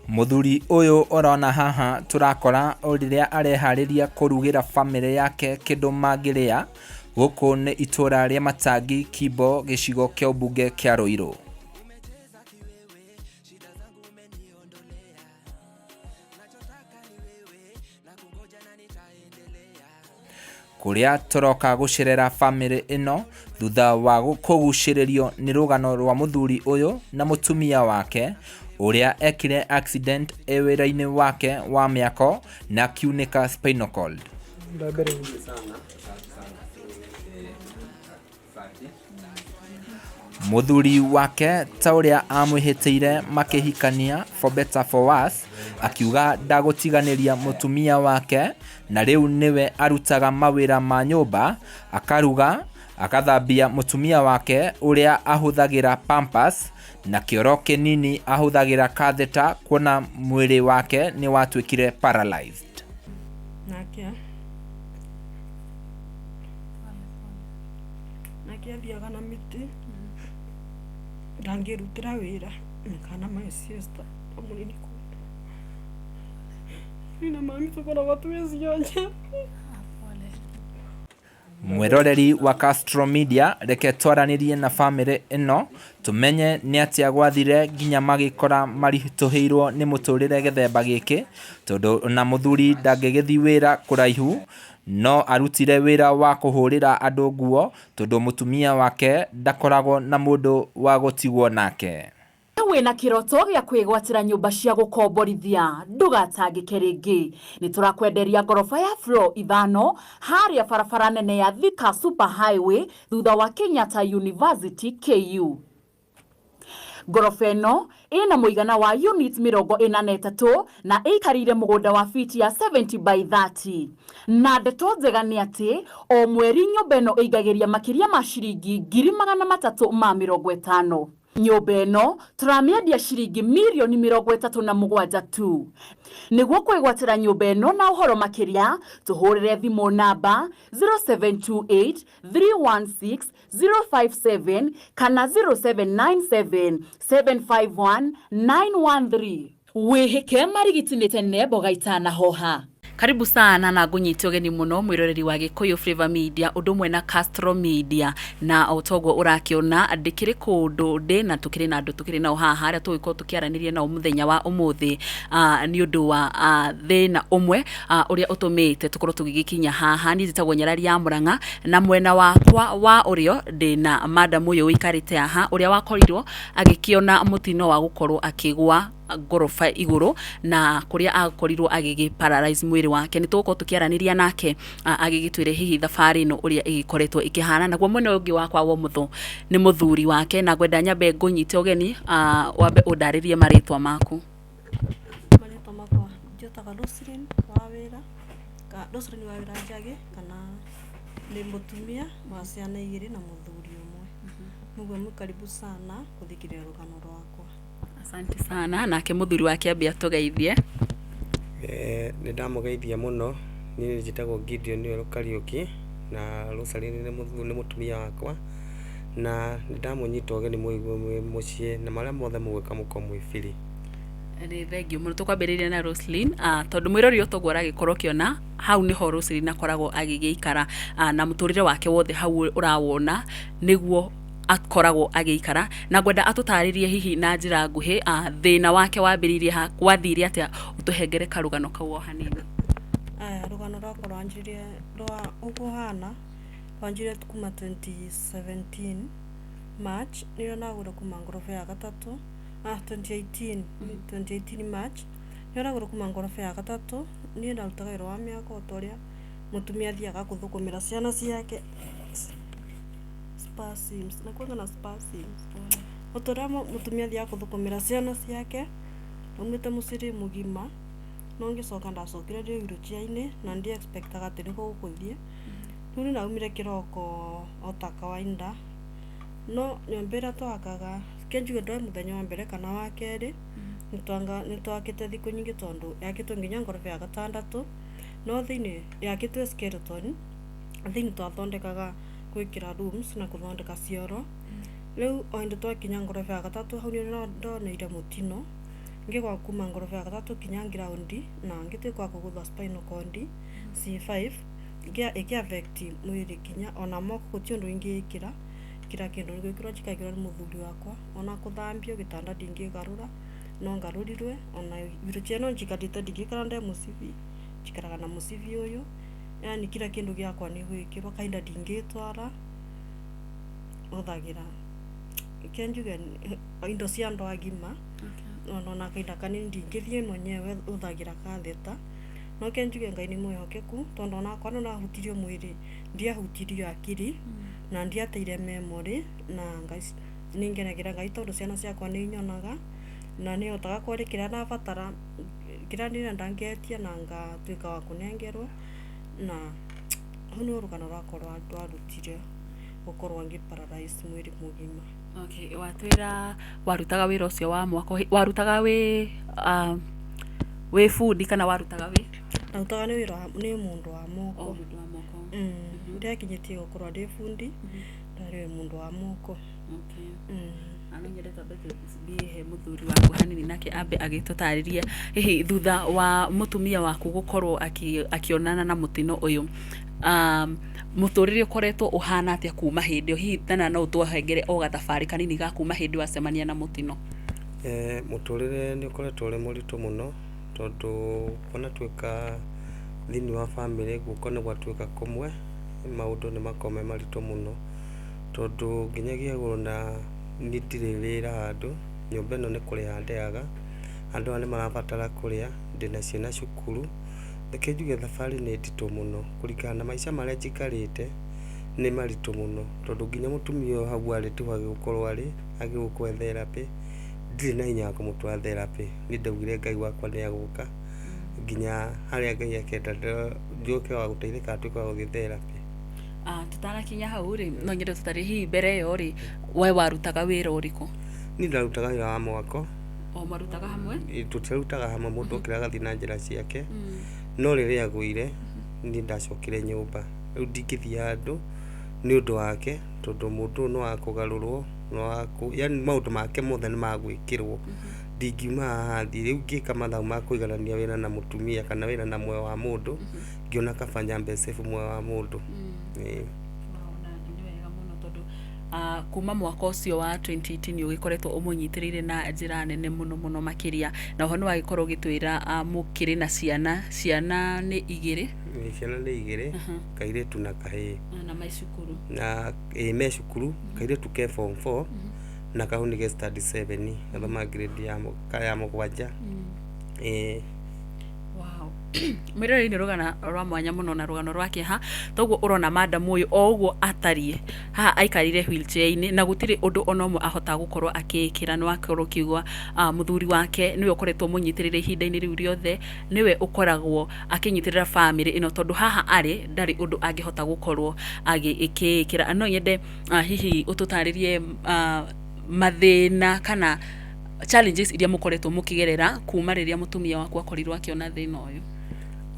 Mũthuri ũyũ ũrona haha tũrakora rĩrĩa areharĩria kũrugĩra bamĩrĩ yake kĩndũ mangĩrĩa, gũkũ nĩ itũra rĩa Matangi Kimbo gĩcigo kĩa ũmbunge kĩa Ruiru. Kũrĩa tũroka gũcerera bamĩrĩ ĩno thutha wa kũgucĩrĩrio nĩ rũgano rwa mũthuri ũyũ na mũtumia wake ũrĩa ekire accident e wĩra-inĩ wake wa mĩako na akiunĩka spinal cord. Mũthuri wake ta ũrĩa amwĩhĩtĩire makĩhikania for better for worse, akiuga ndagũtiganĩria mũtumia wake na rĩu nĩwe arutaga mawĩra ma nyũmba, akaruga, agathambia mũtumia wake ũrĩa ahũthagĩra pampers na kĩoro kĩnini ahũthagĩra catheter kuona mwĩrĩ wake nĩ watuĩkire paralyzed. Nake nake athiaga na mĩtĩ, ndangĩrutĩra wĩra kana my sister mũnini niĩ na mami tũkoragwo twĩ cionje. Mwĩroreri wa Castro Media, reke twaranĩrie na bamĩrĩ ĩno tũmenye nĩ atĩa gwathire nginya magĩkora maritũhĩirwo nĩ mũtũrĩre gĩthemba gĩkĩ, tondũ ona mũthuri ndangĩgĩthiĩ wĩra kũraihu, no arutire wĩra wa kũhũrĩra andũ nguo, tondũ mũtumia wake ndakoragwo na mũndũ wa gũtigwo nake. Wĩna kĩroto gĩa kwĩgwatĩra nyũmba cia gũkomborithia, ndũgatangĩke rĩngĩ. Nĩ tũrakwenderia ngoroba ya floor ithano harĩa barabara nene ya Thika Super Highway thutha wa Kenyatta University KU. Ngoroba ĩno ĩna mũigana wa units 43 na ĩikarĩire mũgũnda wa fiti ya 70 by 30. Na ndeto njega nĩ atĩ o mweri nyũmba ĩno ĩingagĩria makĩria ma ciringi 350,000. Nyũmba ĩno tũramĩendia ciringi mirioni 37 tu. Nĩguo kwĩgwatĩra nyũmba ĩno na ũhoro makĩria, tũhũrĩre thimũ namba 0728 316 057 kana 0797 751 913. Wĩhĩke marigiti nĩ tene mboga itanahoha. Karibu sana na ngũnyite ũgeni mũno mwĩroreri wa Gĩkũyũ Flavour Media ũndũ ũmwe na Castro Media, na o toguo ũrakĩona ndĩkĩrĩ kũndũ ndĩ na tũkĩrĩ na andũ tũkĩrĩ nao haha arĩa tũgũkorwo tũkĩaranĩria nao mũthenya wa ũmũthĩ, nĩ ũndũ wa thĩna ũmwe ũrĩa ũtũmĩte tũkorwo tũgĩgĩkinya haha. Niĩ njĩtagwo Nyarari ya Mũrang'a na mwena wakwa wa ũrĩo ndĩna madam ũyũ ũikarĩte haha ũrĩa wakorirwo agĩkĩona mũtino wa gũkorwo akĩgwa ngoroba igũrũ na kũrĩa akorirwo agĩgĩ paralyze mwĩrĩ wake. Nĩ tũgũkorwo tũkĩaranĩria nake agĩgĩtwĩre hihi thabarĩ ĩno ũrĩa ĩgĩkoretwo ĩkĩhana. Naguo mwena ũyũ ũngĩ wakwa wa ũmotho nĩ mũthuri wake, na ngwenda nyambe ngũnyite ũgeni, wambe ũndarĩrie marĩtwa maku. Marĩtwa makwa njĩtagwo Roselyn Wawĩra, Roselyn Wawĩra Njagĩ, kana ndĩ mũtumia wa ciana igĩrĩ na mũthuri ũmwe. Mũguo mwĩ karibu sana gũthikĩrĩria rũgano rwakwa. Asante sana. Nake mũthuri wake ambe atũgeithie. Nĩ ndamũgeithia mũno, niĩ njĩtagwo Gideon Werũ Kariũki, na Roselyn nĩ mũtumia wakwa, na nĩ ndamũnyita ũgeni mũigue mwĩ mũciĩ, na marĩa mothe mũgwĩka mũkorwo mwĩ free. Nĩ thengiũ mũno. Tũkwambĩrĩria na Roselyn, tondũ mwĩrori ũyũ toguo ũragĩkorwo ũkĩona hau nĩho Roselyn akoragwo agĩgĩikara, na mũtũrĩre wake wothe hau ũrawona nĩguo akoragwo agĩikara, na ngwenda atũtarĩrie hihi na njĩra nguhĩ thĩna wake wambĩrĩirie ha, gwathire atĩa, ũtũhengere karũgano kau o hanini. Aya, rũgano rwakwa rwanjirie rwa ũguo ũhana, rwanjirie kuma 2017 March, nĩrĩo ndagũire kuma ngoroba ya gatatũ, ah 2018, 2018 March, nĩrĩo ndagũire kuma ngoroba ya gatatũ, niĩ ndarutaga wĩra wa mĩako o ta ũrĩa mũtumia athiaga gũthũkũmĩra ciana ciake. Spasms, nakuanga na spasms. O ta ũrĩa mũtumia athiaga gũthũkũmĩra ciana ciake, ndaumĩte mũciĩ ndĩ mũgima, no ngĩcoka ndacokire ndĩ wheelchair-inĩ na ndi expect aga atĩ nĩguo gũgũthiĩ. Rĩu niĩ ndaumire kĩroko o ta kawaida, no nyũmba ĩrĩa twakaga, reke njuge ndwarĩ mũthenya wa mbere kana wa kerĩ, nĩtwakĩte thikũ nyingĩ tondũ yakĩtwo nginya ngoroba ya gatandatũ, no thĩiniĩ yakĩtwo skeleton, thĩiniĩ twathondekaga gwĩkĩra rooms na gũthondeka cioro. Rĩu o hĩndĩ twakinya ngoroba ya gatatũ hau nĩho ndoneire mũtino, Ngigwa kuma ngoroba ya gatatu kinya ground na ngituika wa kuguthwa spinal cord C5 iki affect mwiri kinya ona moko guti undu ingikira kira kindu ni gwikirwo njikagirwo ni muthuri wakwa ona kuthambio gitanda ndingigarura no ngarurirwe ona wheelchair no njikarite ndingikara nde mucibi njikaraga na mucibi uyu yani kila kindu giakwa ni gwikirwo kahinda ndingitwara huthagira ke njuge indo cia andu agima ona kahinda kanini ndingithie mwenyewe huthagira katheta no ke njuge Ngai ni mwihokeku tondu onakwa no nahutirio mwiri ndiahutirio akiri na ndiateire memory na Ngai ningenagira Ngai tondu ciana ciakwa ni inyonaga na nihotaga kwaria kiria nabatara kiria ndirenda ngetia na ngatuika wa kunengerwo na hau niho rugano rwakwa rwarutire gukorwo ngi paralyze mwiri mugima. Okay, watwira warutaga wira ucio wa mwako warutaga wi wi bundi kana warutaga wi Ndarutaga ni wira ni mundu wa moko. O mundu wa moko. Ndiakinyitie gukorwo ndi bundi ndari mundu wa moko. Okay. Na no nyende twambe tũthiĩ he mũthuri waku hanini nake ambe agĩtũtarĩrie hihi thutha wa mũtumia waku gũkorwo akĩonana na mũtino ũyũ mũtũrĩre ũkoretwo ũhana atĩa kuma hĩndĩ ĩyo hihi tena no ũtũhengere o gathabarĩ kanini ga kuma hĩndĩ wacemania na mũtino. Mũtũrĩre nĩ ũkoretwo ũrĩ mũritũ mũno tondũ kuona tuĩka thĩinĩ wa bamĩrĩ guoko nĩ gwatuĩka kũmwe maũndũ nĩ makoragwo me maritũ mũno tondũ nginyagia ona niĩ ndirĩ wĩra handũ nyũmba ĩno nĩ kũrĩha ndĩhaga andũ aya nĩ marabatara kũrĩa ndĩna ciana cukuru reke njuge thabarĩ nĩ nditũ mũno kũringana na maica marĩa njikarĩte nĩ maritũ mũno tondũ nginya mũtumia ũyũ hau arĩ tiho agĩgũkorwo arĩ agĩgũkwo therapy ndirĩ na hinya wa kũmũtwara therapy niĩ ndaugire Ngai wakwa nĩ agũka nginya harĩa Ngai akenda nduĩke wa gũteithĩka atuĩke wa gũthiĩ therapy. Tutanakinya hau rĩ no nyende tũtarĩ hihi mbere ĩyo rĩ we warutaga wĩra ũrĩkũ? Niĩ ndarutaga wĩra wa mwako. O marutaga hamwe? Tũtiarutaga hamwe mũndũ okĩra agathiĩ na njĩra ciake no rĩrĩa agũire niĩ ndacokire nyũmba rĩu ndingĩthiĩ handũ nĩ ũndũ wake tondũ mũndũ ũyũ nĩ wa kũgarũrwo yani maũndũ make mothe nĩ magwĩkĩrwo ndingiuma haha thiĩ rĩu ngĩka mathabu ma kũiganania wĩra na mũtumia kana wĩra na muoyo wa mũndũ ngĩona kaba nyambe save muoyo wa mũndũ. Ĩĩ. Na nĩ wega mũno tondũ kuma mwaka ũcio wa 2018 ũgĩkoretwo ũmũnyitĩrĩire na njĩra nene mũno mũno makĩria na oho nĩ wagĩkorwo ũgĩtwĩra mũkĩrĩ na ciana ciana nĩ igĩrĩ. Ciana nĩ igĩrĩ kairĩtu na kahĩĩ. Na me cukuru. Na ĩĩ me cukuru kairĩtu ke form 4 na kau nĩ ke standard 7 gathoma grade ya mũgwanja. Ĩĩ. Wow. Mwĩroreri nĩ rũgano rwa mwanya mũno na rũgano rwa kĩeha toguo ũrona madam ũyũ o ũguo atariĩ haha aikarire wheelchair-inĩ na gũtirĩ ũndũ ona ũmwe ahotaga gũkorwo akĩĩkĩra nĩ wakorwo ũkiuga mũthuri wake nĩwe ũkoretwo mũnyitĩrĩire ihinda-inĩ rĩu rĩothe nĩwe ũkoragwo akĩnyitĩrĩra bamĩrĩ ĩno tondũ haha arĩ ndarĩ ũndũ angĩhota gũkorwo agĩkĩĩkĩra. No nyende hihi ũtũtarĩrie mathĩna kana challenges iria mũkoretwo mũkĩgerera kuma rĩrĩa mũtumia waku akorirwo akĩona thĩna ũyũ.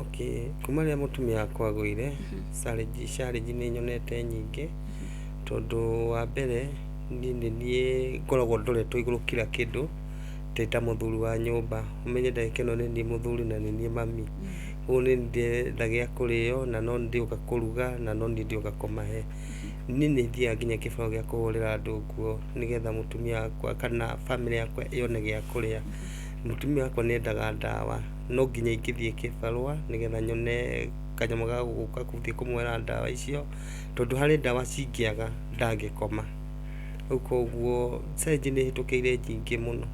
Okay, kuma rĩrĩa mũtumia wakwa agũire challenge nĩ nyonete nyingĩ tondũ wa mbere niĩ nĩ niĩ ngoragwo ndoretwo igũrũ kila kĩndũ ndĩ ta mũthuri wa nyũmba ũmenye ndagĩka ĩno nĩ niĩ mũthuri na nĩ niĩ mami koguo nĩ niĩ ndetha gĩa kũrĩo na no niĩ ndĩũka kũruga na no niĩ ndĩũka kũmahe niĩ nĩ thiaga nginya kĩbao gĩa kũhũrĩra andũ nguo nĩgetha mũtumia wakwa kana bamĩrĩ yakwa yone gĩa kũrĩa mũtumia wakwa nĩ endaga ndawa no nginya ingĩthiĩ kĩbarũa nĩgetha nyone kanyamũ ga gũka gũthiĩ kũmwĩra ndawa icio tondũ harĩ ndawa cingĩaga ndangĩkoma rĩu koguo challenge nĩ hĩtũkĩire nyingĩ mũno.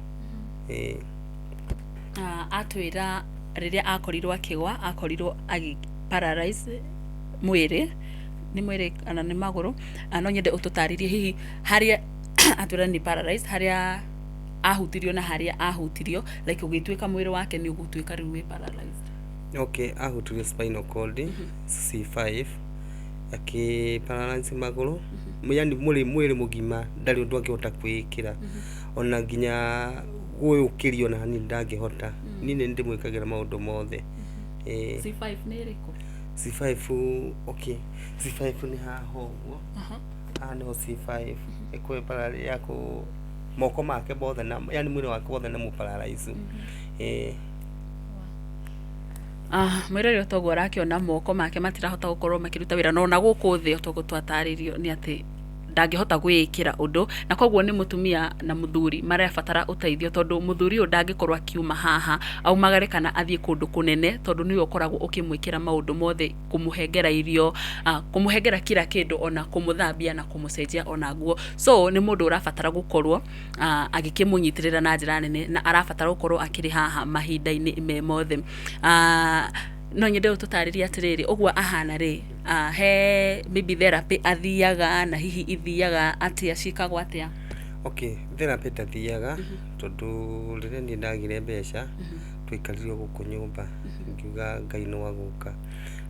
Ĩĩ. Atwĩra rĩrĩa akorirwo akĩgwa akorirwo agĩ paralyze mwĩrĩ nĩ mwĩrĩ kana nĩ magũrũ no nyende ũtũtarĩrie hihi harĩa atwĩra nĩ paralyze harĩa ahutirio na harĩa ahutirio like ũgĩtuĩka mwĩrĩ wake nĩ ũgũtuĩka rĩu wĩ paralyzed. Okay, ahutirio spinal cord C5 akĩ paralyze magũrũ yani mwĩrĩ mũgima ndarĩ ũndũ angĩhota kwĩĩkĩra ona nginya gwĩũkĩria ona hanini ndangĩhota niĩ nĩ ndĩmwĩkagĩra maũndũ mothe. Ĩĩ. C5 nĩ ĩrĩkũ? C5 okay C5 nĩ haha ũguo haha nĩho C5 ĩkwĩ ya kũ Moko make mothe na yani mwĩrĩ wake wothe nĩ mũpararaicu. Ĩĩ. Ah, mwĩrore toguo ũrakĩona moko make matirahota gũkorwo makĩruta wĩra, na ona gũkũ thĩ toguo twatarĩrio nĩ atĩ ndangĩhota gwĩĩkĩra ũndũ, na koguo nĩ mũtumia na mũthuri marabatara ũteithio, tondũ mũthuri ũyũ ndangĩkorwo akiuma haha aumagare kana athiĩ kũndũ kũnene, tondũ nĩwe ũkoragwo ũkĩmwĩkĩra maũndũ mothe, kũmũhengera irio, kũmũhengera kila kĩndũ, ona kũmũthambia na kũmũcenjia ona nguo. So nĩ mũndũ ũrabatara gũkorwo agĩkĩmũnyitĩrĩra na njĩra nene, na arabatara gũkorwo akĩrĩ haha mahinda-inĩ me mothe. No nyende ũtũtarĩrie atĩrĩrĩ, ũguo ahana rĩ, he maybe therapy athiaga, na hihi ithiaga atĩa, ciĩkagwo atĩa? Okay, therapy ndathiaga, tondũ rĩrĩa niĩ ndagire mbeca twaikarire o gũkũ nyũmba, ngiuga Ngai no agũka.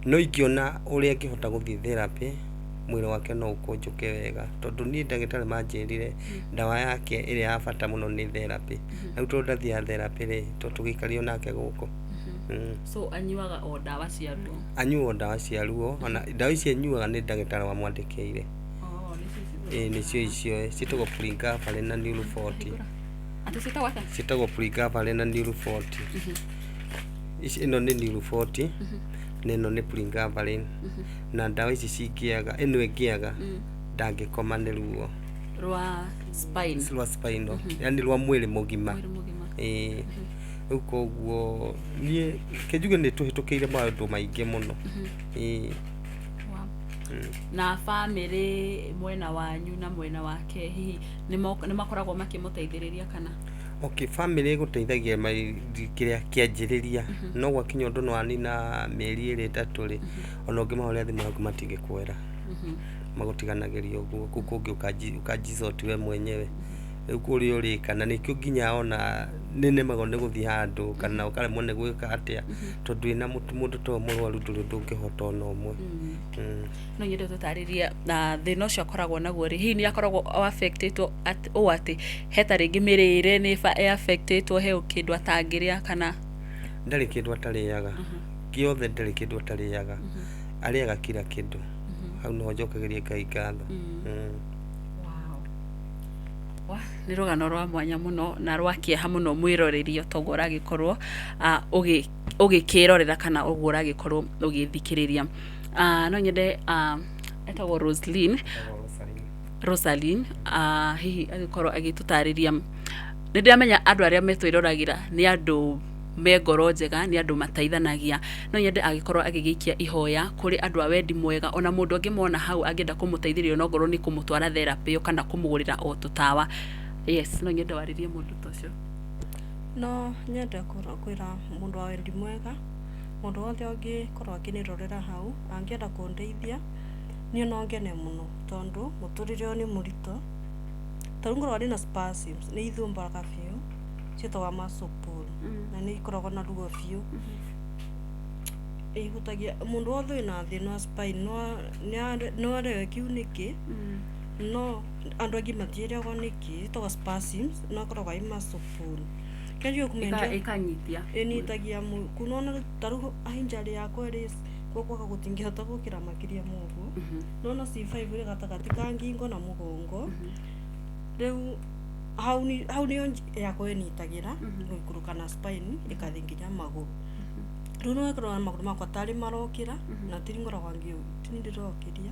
No ingĩona ũrĩa angĩhota gũthiĩ therapy, mwĩrĩ wake no ũkũnjũke wega, tondũ niĩ ndagĩtarĩ manjĩrire ndawa yake ĩrĩa ya bata mũno nĩ therapy. Na rĩu tondũ ndathiaga therapy rĩ, to tũgĩikarire nake gũkũ. So anyuaga o ndawa cia ruo? Anyuaga o ndawa cia ruo, ona ndawa ici anyuaga nĩ ndagĩtarĩ wamwandĩkĩire. Oh, nĩcio ici? Ĩĩ, nĩcio icio, ciĩtagwo Pregabalin na Neuro-40. Atĩ ciĩtagwo atĩa? Ciĩtagwo Pregabalin na Neuro-40. Ici, ĩno nĩ Neuro-40 na ĩno nĩ Pregabalin. Na ndawa ici cingĩaga, ĩno ĩngĩaga, ndangĩkoma nĩ ruo. Rwa spine? Rwa spinal, yani rwa mwĩrĩ mũgima. Mwĩrĩ mũgima. Ĩĩ. Rĩu koguo niĩ kĩnjuge nĩ tũhĩtũkĩire maũndũ maingĩ mũno. Ĩĩ. Na bamĩrĩ mwena wanyu na mwena wake hihi nĩ makoragwo makĩmũteithĩrĩria kana? Okay, bamĩrĩ ĩgũteithagia kĩrĩa kĩanjĩrĩria, no gwakinya ũndũ nĩ wanina mĩeri ĩrĩ ĩtatũ rĩ, ona ũngĩmahũrĩra thimũ yaku matingĩkuoera. Magũtiganagĩria ũguo, kũu kũngĩ ũkajisort we mwenyewe. Rĩu kũrĩa ũrĩka, na nĩkĩo nginya ona nĩ nemagwo nĩ gũthiĩ handũ kana ũkaremwo nĩ gwĩka atĩa, tondũ wĩna mũndũ ta ũyũ mũrwaru ndũrĩ ũndũ ũngĩhota ona ũmwe. No nyende ũtũtarĩrie na thĩna ũcio akoragwo naguo rĩ, hihi nĩ akoragwo affectĩtwo ũũ atĩ he ta rĩngĩ mĩrĩre nĩ affectĩtwo, he kĩndũ atangĩrĩa kana? Ndarĩ kĩndũ atarĩaga, gĩothe, ndarĩ kĩndũ atarĩaga, arĩaga kila kĩndũ. Hau noho njokagĩria Ngai ngatho. Wow. Nĩ rũgano rwa mwanya mũno na rwa kĩeha mũno, mwĩroreri, toguo ũragĩkorwo ũgĩkĩrorera kana ũguo ũragĩkorwo ũgĩthikĩrĩria. No nyende, etagwo Roslyn, Rosaline, hihi agĩkorwo agĩtũtarĩria. Nĩ ndĩramenya andũ arĩa metwĩroragĩra nĩ andũ me ngoro njega, nĩ andũ mateithanagia. No nyende agĩkorwo agĩgĩikia ihoya kũrĩ andũ a wendi mwega, ona mũndũ angĩmona hau angĩenda kũmũteithĩrĩria, onokorwo nĩ kũmũtwara therapy ĩyo kana kũmũgũrĩra o tũtawa. Yes, no nyende warĩrie mũndũ ta ũcio. No nyende kwĩra mũndũ wa wendi mwega, mũndũ wothe ũngĩkorwo akĩnĩrorera hau, angĩenda kũndeithia, niĩ no ngene mũno, tondũ mũtũrĩre ũyũ nĩ mũritũ. Ta rĩu ngoragwo ndĩna spasms, nĩ ithumbũraga biũ, ciĩtagwo muscle pull, na nĩ ikoragwo na ruo biũ. Ihutagia mũndũ wothe wĩna thĩna wa spine, no arebe kĩu nĩkĩ, no andũ aingĩ matiĩragwo nĩkĩ. Ĩtagwo spasms, no ĩkoragwo ĩ muscle pull. Ĩkanyitia? Ĩnyitagia nĩwona ta rĩu injury yakwa ĩrĩ guoko gwakwa gũtingĩhota gũkĩra makĩria ma ũguo. Nĩwona C5 ĩrĩ gatagatĩ ka ngingo na mũgongo, rĩu hau hau nĩyo yakwa ĩnyitagĩra gũikũrũka na spine ĩkathiĩ nginya magũrũ. Rĩu nĩwekora magũrũ makwa tarĩ marokĩra na tiri ngoragwo tini ndĩrokĩria,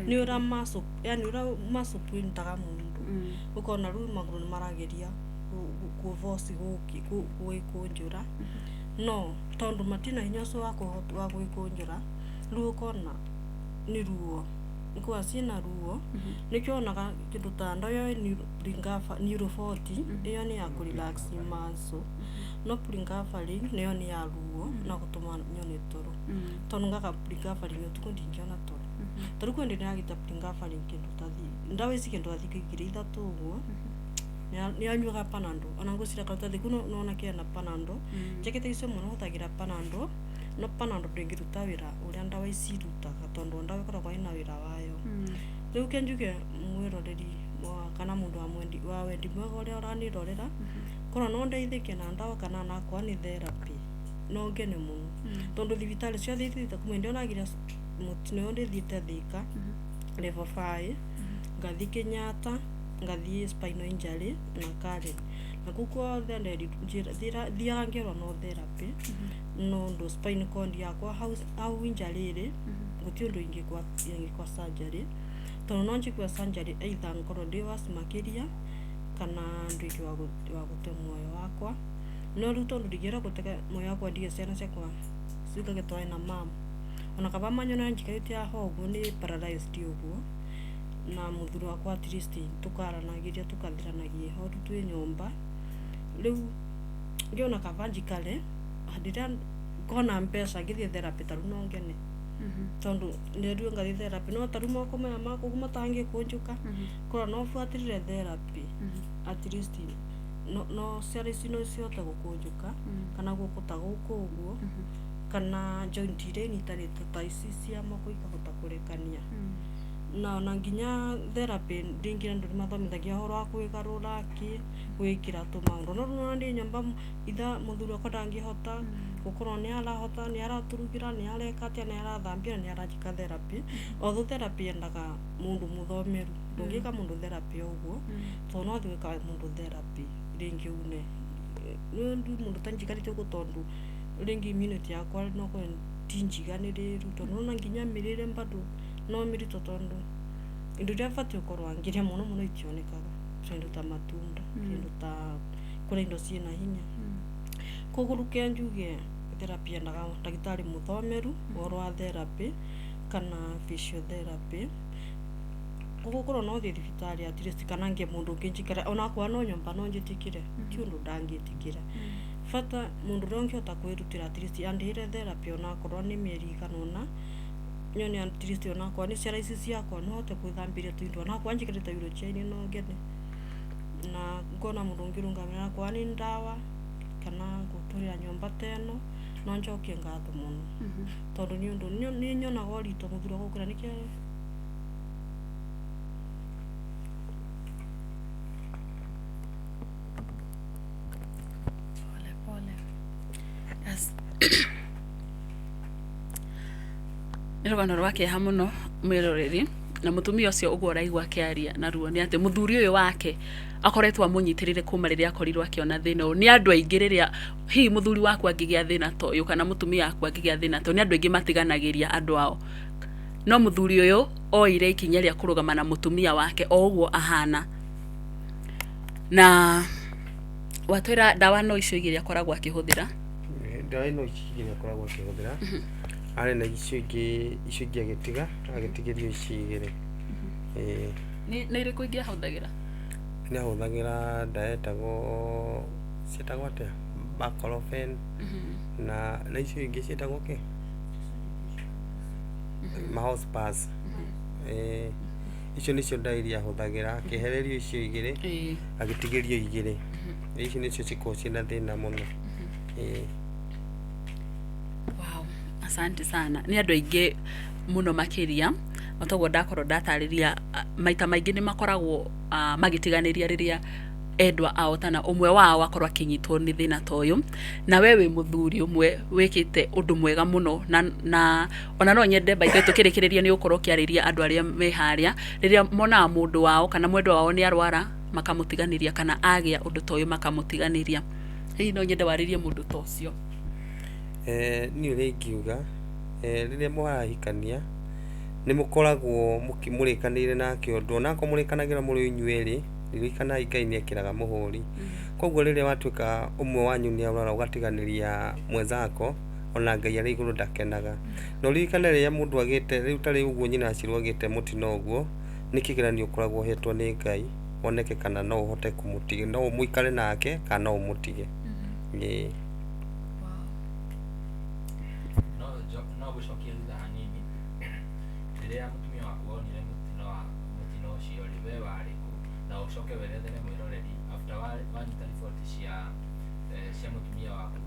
nĩ ũrĩa muscle, yani ũrĩa muscle pull ĩnyitaga mũndũ, ũkona rĩu magũrũ nĩ marageria kũforce gwĩkũnjũra, no tondũ matirĩ na hinya ũcio wa gwĩkũnjũra, rĩu ũkona nĩ ruo, ikoragwo ciĩna ruo. Nĩkĩo wonaga kĩndũ ta ndawa ĩyo Neuro 40, ĩyo nĩ ya kũ relax muscle, no pregabalin nayo nĩ ya ruo na gũtũma nyone toro, tondũ ngaga pregabalin ũtukũ ndingĩona toro. Ta rĩu kwĩ hĩndĩ ndĩragĩte pregabalin kĩndũ ta ndawa ici kĩndũ ta thikũ igĩrĩ ithatũ ũguo, nĩ anyuaga Panadol, ona ngwĩciria karatathi kau nĩwona kena Panadol. Njakete icio mũno hũthagĩra Panadol, no Panadol ndĩngĩruta wĩra ũrĩa ndawa ici irutaga, tondũ ndawa ĩkoragwo ĩna wĩra wayo. Rĩu ke njuge mwĩroreri kana mũndũ wa wendi mwega ũrĩa ũranĩrorera, korwo no ndeithĩke na ndawa kana onakorwo nĩ therapy, no ngene mũno, tondũ thibitarĩ ciothe ithiĩte kuma hĩndĩ ĩyo ndagĩire mũtino ũyũ, ndĩthiĩte Thika level 5, ngathiĩ Kenyatta. Ngathii spinal injury na Karen na kuu kwothe thiaga ngirwa no therapy nondu spinal cord yakwa hau injury iri guti undu ingikwa surgery, tondu no njikwe surgery either nkorwo ndi worse makiria kana nduike wa gute muoyo wakwa. No riu tondu ndingienda gutega muoyo wakwa ndige ciana ciakwa ciukage twae na mum, ona kaba manyona njikarite haha uguo ni paralyzed uguo, na muthuri wakwa at least tukaranagiria tukathiranagia ihoru twi nyumba. Riu ngiona kaba njikare handi iria ngona mbeca ngithie therapy tariu no ngene, tondu nderirwe ngathie therapy no tariu moko maya makwa uguo matangikunjuka, korwo no buatirire therapy at least no ciara ici no cihote gukunjuka kana guoko ta guku uguo, kana joint iria inyitanite ta ici cia moko ikahota kurekania. Na ona nginya therapy ringi andu nimathomithagia uhoro wa kwigarura ki gwikira tumaundu, no riu nona ndi nyumba itha muthuri wakwa ndangihota gukorwo ni arahota, ni araturugira, ni areka atia, ni arathambia, ni aranjika therapy. Although therapy yendaga mundu muthomeru, ndungika mundu therapy uguo, tondu no wathie gwika mundu therapy ringi une ndu mundu tanjikarite uguo, tondu ringi immunity yakwa no korwo ti njiganiriru, tondu nona nginya mirire bado no mirito, tondu indo iria batie gukorwa ngiria muno muno itionekaga, kindu ta matunda, kindu ta kuria indo ciina hinya. Koguo ruke njuge therapy yendaga ndagitari muthomeru uhoro wa therapy kana physiotherapy. Koguo korwo no thie thibitari at least kana ngie mundu ungi njikare onakwa no nyumba no njitikire, ti undu ndangitikira, bata mundu uria ungihota kwirutira at least andihire therapy onakorwo ni mieri igana una, nyone at least onakwa ni ciara ici ciakwa no hote kwithambiria tuindo, onakwa njikarite wheelchair-ini no ngene, na ngona mundu ungirungamira akwa ni ndawa kana guturira nyumba ta ino, no njokie ngatho muno, tondu ni undu ni nyonaga urito muthuri wakwa gukira niki. Pole pole. Yes. Nĩ rũgano rwa kĩeha mũno mwĩroreri, na mũtumia ũcio ũguo ũraigua akĩaria na ruo nĩ atĩ mũthuri ũyũ wake akoretwo amũnyitĩrĩire kuma rĩrĩa akorirwo akĩona thĩna ũyũ. Nĩ andũ aingĩ rĩrĩa hihi mũthuri waku angĩgĩa thĩna ta ũyũ kana mũtumia waku angĩgĩa thĩna ta ũyũ, nĩ andũ aingĩ matiganagĩria andũ ao. No mũthuri ũyũ oire ikinya rĩa kũrũgama na mũtumia wake o ũguo ahana. Na watwĩra ndawa no icio igĩrĩ akoragwo akĩhũthĩra? Ndawa no ici igĩrĩ akoragwo akĩhũthĩra, arĩ na icio ingĩ, icio ingĩ agĩtiga agĩtigĩrio ici igĩrĩ. Ĩĩ. Nĩ irĩkũ ingĩ ahũthagĩra? Nĩ ahũthagĩra ndawa ĩtagwo, ciĩtagwo atĩa, Baclofen na icio ingĩ ciĩtagwo kĩ? Mahospas. Ĩĩ, icio nĩcio ndawa iria ahũthagĩra, akĩehererio icio igĩrĩ, agĩtigĩrio igĩrĩ. Ici nĩcio cikoragwo ciĩna thĩna mũno. Ĩĩ. Wow, asante sana. Nĩ andũ aingĩ mũno makĩria, o toguo ndakorwo ndatarĩria, maita maingĩ nĩ makoragwo magĩtiganĩria rĩrĩa endwa ao kana ũmwe wao akorwo akĩnyitwo nĩ thĩna ta ũyũ. Na we wĩ mũthuri ũmwe wĩkĩte ũndũ mwega mũno, na ona no nyende by the way tũkĩrĩkĩrĩria nĩ ũgũkorwo ũkĩarĩria andũ arĩa me harĩa, rĩrĩa monaga mũndũ wao kana mwendwa wao nĩ arwara makamũtiganĩria, kana agĩa ũndũ ta ũyũ makamũtiganĩria. Hihi no nyende warĩrie mũndũ ta ũcio. Niĩ ũrĩa ingiuga, rĩrĩa mũrahikania nĩ mũkoragwo mũrĩkanĩire nake ũndũ, onakorwo mũrĩkanagĩra mũrĩ inyuĩ erĩ, ririkanai Ngai nĩ ekĩraga mũhũri. Koguo rĩrĩa watuĩka ũmwe wanyu nĩ arwara ũgatiganĩria mwenzako, ona Ngai arĩ igũrũ ndakenaga. Na ũririkane rĩrĩa mũndũ agĩte, rĩu ta rĩu ũguo nyina Shirũ agĩte mũtino ũguo, nĩ kĩgeranio ũkoragwo ũhetwo nĩ Ngai, woneke kana no ũhote kũmũtiga, no mũikare nake kana no ũmũtige. Ĩĩ. No gũcokia thutha hanini, rĩrĩa mũtumia waku onire mũtino ũcio rĩ, we warĩ kũ? Na ũcoke werethere mwĩroreri after wanyita riboti cia mũtumia waku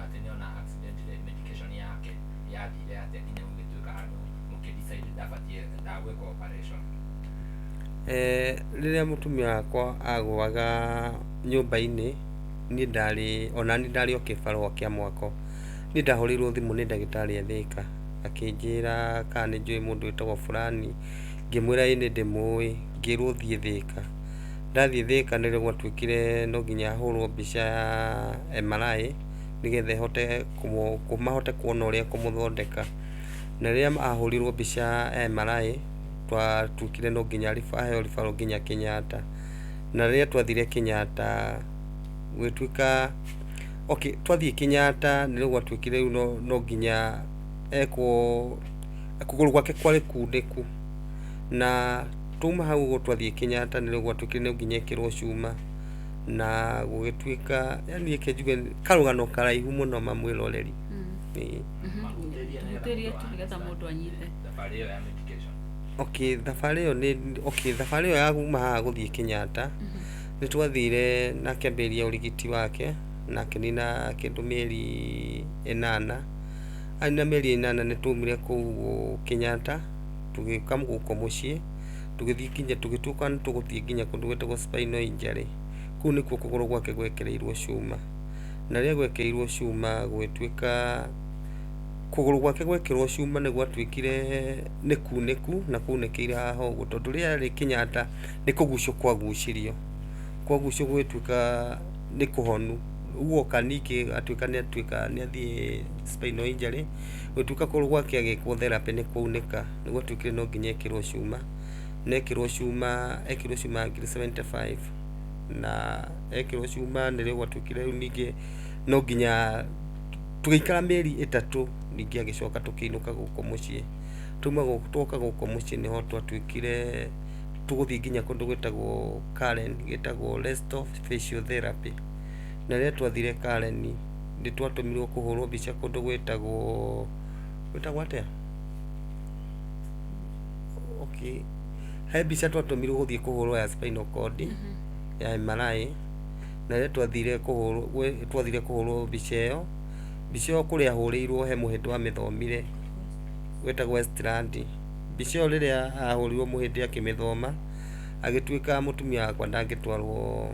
atĩ nĩona accident rĩ, medication yake yathire atĩa nginya gũgĩtuĩka handũ mũkĩ decide ndabatiĩ ndagwĩkwo operation? Rĩrĩa mũtumia wakwa agũaga nyũmba-inĩ, niĩ ndarĩ, ona niĩ ndarĩ o kĩbarũa kĩa mwako. Niĩ ndahũrĩirwo thimũ nĩ ndagĩtarĩ e Thĩka, akĩnjĩra kana nĩ njũĩ mũndũ wĩtagwo fulani, ngĩmwĩra ĩĩ nĩ ndĩmũĩ, ngĩrwo thiĩ Thĩka. Ndathiĩ Thĩka nĩrĩo gwatuĩkire no nginya hũrwo mbica ya MRI nĩgetha ĩhote mahote kuona ũrĩa kũmũthondeka. Na rĩrĩa ahũrirwo mbica ya MRI twatuĩkire no nginya aheo referral nginya Kenyatta. Na rĩrĩa twathire Kenyatta gũgĩtuĩka, okay, twathiĩ Kenyatta nĩrĩo gwatuĩkire rĩu no nginya ekwo, kũgũrũ gwake kwarĩ kunĩku. Na twauma hau ũguo twathiĩ Kenyatta nĩrĩo gwatuĩkire no nginya ekĩrwo cuma. Na gũgĩtuĩka, yani reke njuge karũgano karaihu mũno ma mwĩroreri. Ĩĩ. Tũhutĩrie tu nĩgetha mũndũ anyite. Thabarĩ ĩyo ya medication. Okay, thabarĩ ĩyo nĩ okay, thabarĩ ĩyo ya kuma haha gũthiĩ Kenyatta nĩ twathire na akĩambĩrĩria ũrigiti wake na akĩnina kĩndũ mĩeri 8. Anina mĩeri 8 nĩ twaumire kũu Kenyatta tũgĩũka gũkũ mũciĩ, tũgĩthiĩ nginya tũgĩtuĩka nĩ tũgũthiĩ nginya kũndũ gwĩtagwo spinal injury. Kũu nĩkuo kũgũrũ gwake gwekĩrĩirwo cuma. Na rĩrĩa gwekĩrirwo cuma gũgĩtuĩka kũgũrũ gwake gwekĩrwo cuma nĩ gwatuĩkire nĩ kunĩku na kwaunĩkĩire haha ũguo, tondũ rĩrĩa arĩ Kenyatta nĩ kũgucio kwagucirio, kwagucio gũgĩtuĩka nĩ kũhonu. Rĩu oka ningĩ atuĩka nĩ atuĩka nĩ athiĩ spinal injury, gũgĩtuĩka kũgũrũ gwake agĩkwo therapy nĩ kwaunĩka, nĩ gwatuĩkire no nginya ekĩrwo cuma. Na ekĩrwo cuma, ekĩrwo cuma ya ngiri 75 na ekĩrwo cuma nĩrĩo gwatuĩkire rĩu ningĩ no nginya tũgĩikara mĩeri 3, ningĩ agĩcoka tũkĩinũka gũkũ mũciĩ. Twauma gũkũ, twoka gũkũ mũciĩ nĩho twatuĩkire tũgũthiĩ nginya kũndũ gwĩtagwo Karen, gwĩtagwo Resto Physiotherapy. Na rĩrĩa twathire Karen nĩ twatũmirwo kũhũrwo mbica kũndũ gwĩtagwo, gwĩtagwo atĩa? Okay, he mbica twatũmirwo gũthiĩ kũhũrwo ya spinal cord ya MRI. Na rĩrĩa twathire kũhũrwo, twathire kũhũrwo mbica ĩyo, mbica ĩyo kũrĩa ahũrĩirwo he mũhĩndĩ wamĩthomire wĩtagwo Westland. Mbica ĩyo rĩrĩa ahũrirwo mũhĩndĩ akĩmĩthoma, agĩtuĩka mũtumia wakwa ndangĩtwarwo,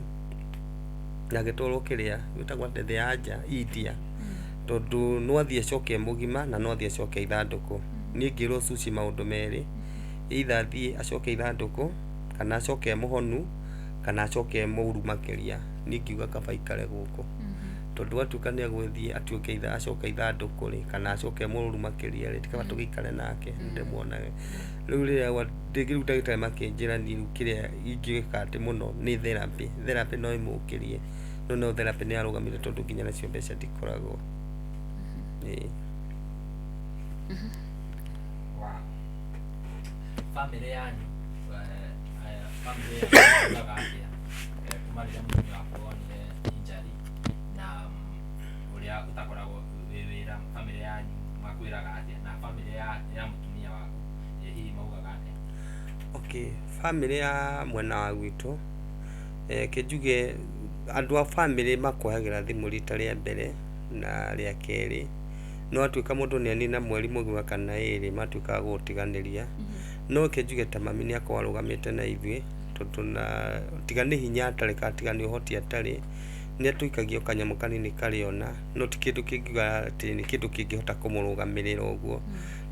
ndangĩtwarwo kĩrĩa gwĩtagwo atĩa thĩ ya nja, India, tondũ no athiĩ acoke e mũgima na no athiĩ acoke ithandũkũ. Niĩ ngĩrwo Sushi maũndũ merĩ, either athiĩ acoke ithandũkũ, kana acoke e mũhonu, kana acoke e mũru makĩria. Niĩ ngiuga kaba aikare gũkũ, tondũ atuĩka nĩ egũgĩthiĩ atuĩke either acoke ithandũkũ rĩ, kana acoke e mũru makĩria rĩ, ti kaba tũgĩikare nake ndĩmuonage. Rĩu rĩrĩa rĩu ndagĩtarĩ makĩnjĩra niĩ rĩu kĩrĩa ingĩka atĩ mũno nĩ therapy, therapy no ĩmũkĩrie, no no therapy nĩ yarũgamire tondũ nginya nacio mbeca ndikoragwo. Ĩĩ. Wow. Famĩlĩ yanyu, famĩlĩ yanyu yugaga atĩa kuma rĩrĩa mũtumia waku onire injury na ũrĩa ũtakoragwo wĩ wĩra, famĩlĩ yanyu makwĩraga atĩa na famĩlĩ ya mũtumia waku hihi maugaga atĩa? Okay, famĩlĩ ya mwena wa gwitũ, reke njuge andũ a famĩlĩ makuoyagĩra thimũ rita rĩa mbere na rĩa kerĩ, no atuĩka mũndũ nĩ anina mweri mũgima kana ĩrĩ matuĩkaga gũgũtiganĩria. No reke njuge ta mami nĩ akoragwo arũgamĩte na ithuĩ, tondũ na tiga nĩ hinya atarĩ kana tiga nĩ ũhoti atarĩ, nĩ atũikagia o kanyamũ kanini karĩ ona, no ti kĩndũ kĩngiuga atĩ nĩ kĩndũ kĩngĩhota kũmũrũgamĩrĩra ũguo.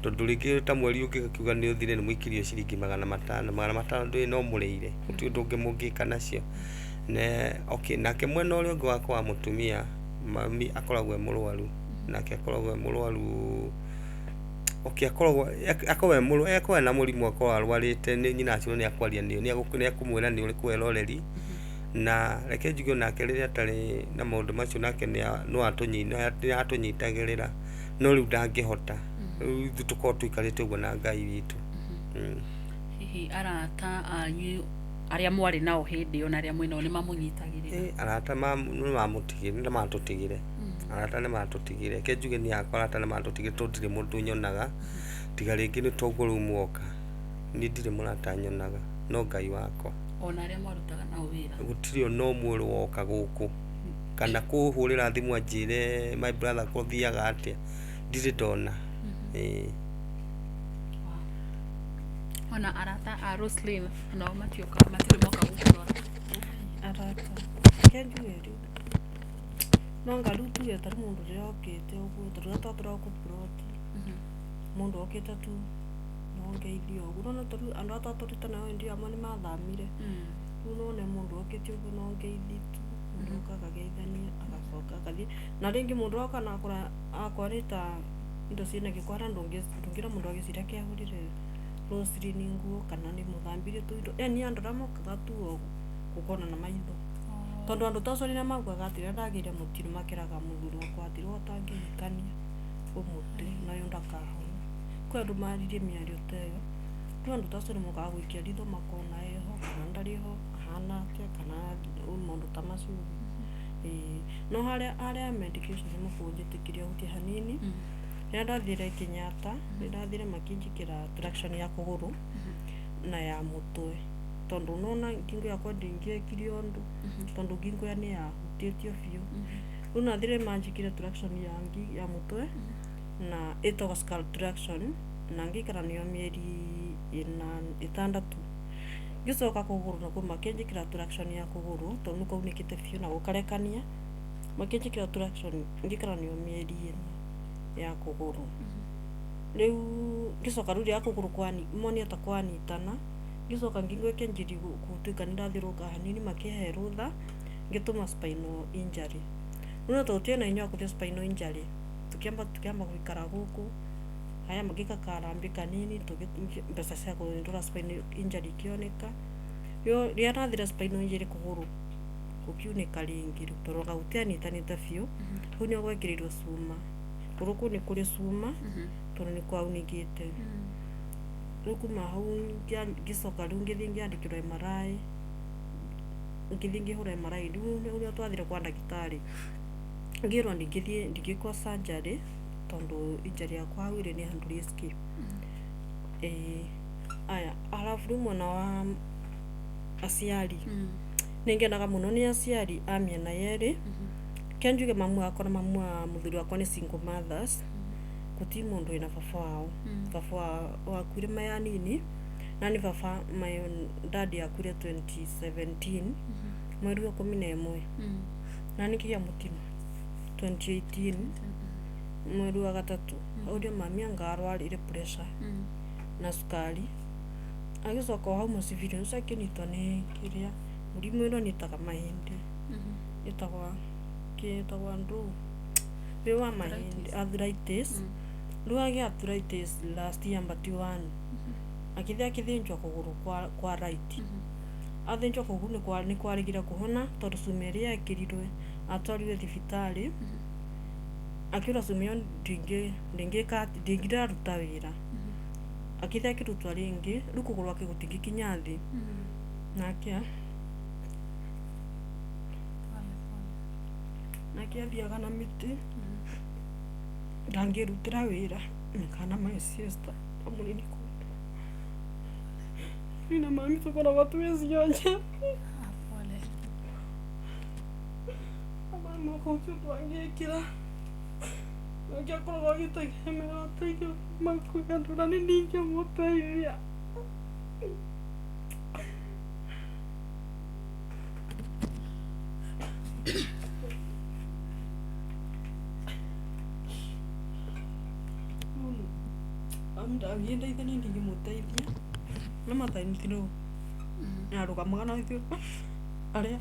Tondũ rĩngĩ ta mweri ũngĩkiuga nĩ ũthire nĩ mũikĩrio ciringi 500, 500 ndũĩ no mũrĩire, gũtirĩ ũndũ ũngĩ mũngĩka nacio. Na okay, nake mwena ũrĩa ũngĩ wakwa wa mũtumia, mami akoragwo e mũrwaru, nake akoragwo e mũrwaru, okay, akoragwo akoragwo e mũrwaru, akoragwo ena mũrimũ akoragwo arwarĩte, nĩ nyina acio nĩ akwaria nĩ akũmwĩra nĩ ũrĩkũ eroreri. Na reke njuge onake rĩrĩa atarĩ na maũndũ macio nake no atũnyitagĩrĩra, no rĩu ndangĩhota. Rĩu ithuĩ tũkoragwo tũikarĩte ũguo na Ngai witũ. Hihi arata anyu arĩa mwarĩ nao hĩndĩ ĩyo na arĩa mwĩ nao nĩ mamũnyitagĩrĩra? Arata nĩ matũtigire, arata nĩ matũtigire. Reke njuge niĩ hakwa arata nĩ matũtigire tondũ ndirĩ mũndũ nyonaga, tiga rĩngĩ nĩ toguo rĩu muoka. Niĩ ndirĩ mũrata nyonaga, no Ngai wakwa. Ona arĩa mwarutaga nao wĩra? Gũtirĩ ona ũmwe ũrĩ woka gũkũ, kana kũhũrĩra thimũ anjĩre my brother gũthiaga atĩa, ndirĩ ndona. Ĩĩ. Ona arata a Roslyn nao matioka, matirĩ moka gũkũrora? Arata, reke njuge rĩu, no anga rĩu tuge ta rĩu mũndũ ũrĩa okĩte ũguo, ta rĩu twatũraga gũkũ plot, mũndũ okĩte tu no ngeithio ũguo. Nĩwona ta rĩu andũ aya twatũrĩte nao hĩndĩ ĩyo amwe nĩ mathamire, rĩu no wone mũndũ okĩte. Ndamũcoketie ũguo no ngeithi tu, mũndũ oka akageithania agacoka akathiĩ. Na rĩngĩ mũndũ oka na akora akwarĩta indo ciĩna gĩko harĩa ndũngĩra mũndũ agĩciria kehũrire Roselyn nguo kana nĩ mũthambirie tũindo, yani andũ arĩa mokaga tu o gũkona na maitho. Tondũ andũ ta acio rĩrĩa maugaga atĩ rĩrĩa ndagĩire mũtino makĩraga mũthuri wakwa atĩ rĩu ũtangĩhikania ũmũte nayo ndakahona. Kwĩ andũ maririe mĩario ta ĩyo, rĩu andũ ta acio nĩ mokaga gũikia ritho makona eho kana ndarĩ ho, ahana atĩa kana maũndũ ta macio ũguo. Ĩĩ, no harĩa harĩa medication nĩ mũkũnjĩtĩkĩria hutie hanini, rĩrĩa ndathire Kenyatta, nĩ ndathire makĩnjĩkĩra traction ya kũgũrũ na ya mũtwe, tondũ nĩwona ngingo yakwa ndĩngĩekire ũndũ, tondũ ngingo ĩyo nĩ yahutĩtio biũ. Rĩu nathire manjĩkĩre traction ya ya mũtwe na ĩtagwo skull traction na ngĩikara nayo mĩeri ĩtandatũ. Ngĩcoka kũgũrũ nakuo makĩnjĩkĩra traction ya kũgũrũ tondũ nĩ kwaunĩkĩte biũ na gũkarekania, makĩnjĩkĩra traction ngĩikara nayo mĩeri ĩna ya kũgũrũ. Rĩu ngĩcoka rĩu rĩrĩa kũgũrũ monire ta kwanyitana, ngĩcoka ngingo ĩkĩanjĩrĩria gũtuĩka nĩ ĩrathirũka hanini makĩhe rũtha ngĩtũma spinal injury. Rĩu no tondũ tũtiarĩ na hinya wa gũthiĩ spinal injury, tũkĩamba gũikara gũkũ, haya ngĩka kaharambĩ kanini mbeca cia kũhindũra spinal injury ikĩoneka. Rĩrĩa ndathire spinal injury kũgũrũ gũkiunĩka rĩngĩ rĩu tondũ anga gũtianyitanĩte biũ, hau nĩho gwekĩrirwo cuma. Kũgũrũ kũu nĩ kũrĩ cuma tondũ nĩ kwaunĩkĩte. Rĩu kuma hau ngĩcoka rĩu ngĩthiĩ ngĩandĩkĩrwo MRI, ngĩthiĩ ngĩhũra MRI rĩu nĩrĩo twathire kwa ndagĩtarĩ, ngĩrwo ndingĩthiĩ ndingĩkwo surgery tondũ injury yakwa hau ĩrĩ nĩ handũ risky. Ĩĩ, aya arabu rĩu mwena wa aciari, nĩ ngenaga mũno nĩ aciari a mĩena yerĩ, reke njuge mamu wakwa na mamu wa mũthuri wakwa nĩ single mothers, gũtirĩ mũndũ wĩna baba wao. Baba wao akuire me anini, na nĩ baba my dad akuire 2017 mweri wa ikũmi na ĩmwe. Na niĩ ngĩgĩa mũtino 2018 mweri wa gatatũ. Hau nĩrĩo mami anga arwarire pressure na cukari, agĩcoka o hau mũcibi-inĩ ũcio akĩnyitwo nĩ kĩrĩa, mũrimũ ĩno ĩnyitaga mahĩndĩ, ĩtagwo kĩ ĩtagwo ndũ, ũyũ wa mahĩndĩ arthritis. Rĩu agĩa arthritis last year but one, agĩthiĩ akĩthĩnjwo kũgũrũ kwa right. Athĩnjwo kũgũrũ nĩ kwaregire kũhona tondũ cuma ĩrĩa yekĩrirwe atwarirwe thibitarĩ, akĩrwo cuma ĩyo ndĩngĩraruta wĩra. Akĩthiĩ akĩrutwo rĩngĩ, rĩu kũgũrũ gwake gũtingĩkinya thĩ. Nake athiaga na mĩtĩ, ndangĩrutĩra wĩra kana my sister mũnini. Niĩ na mami tũkoragwo twĩ cionje. Mama ũcio ndwangĩkĩra, nake akoragwo agĩtegemera ũteithio kuma kwĩ andũ na niĩ ndingĩmũteithia. Angĩndeithia niĩ ndingĩmũteithia, no mathaithirwo nĩarũgamaga na ithuĩ arĩa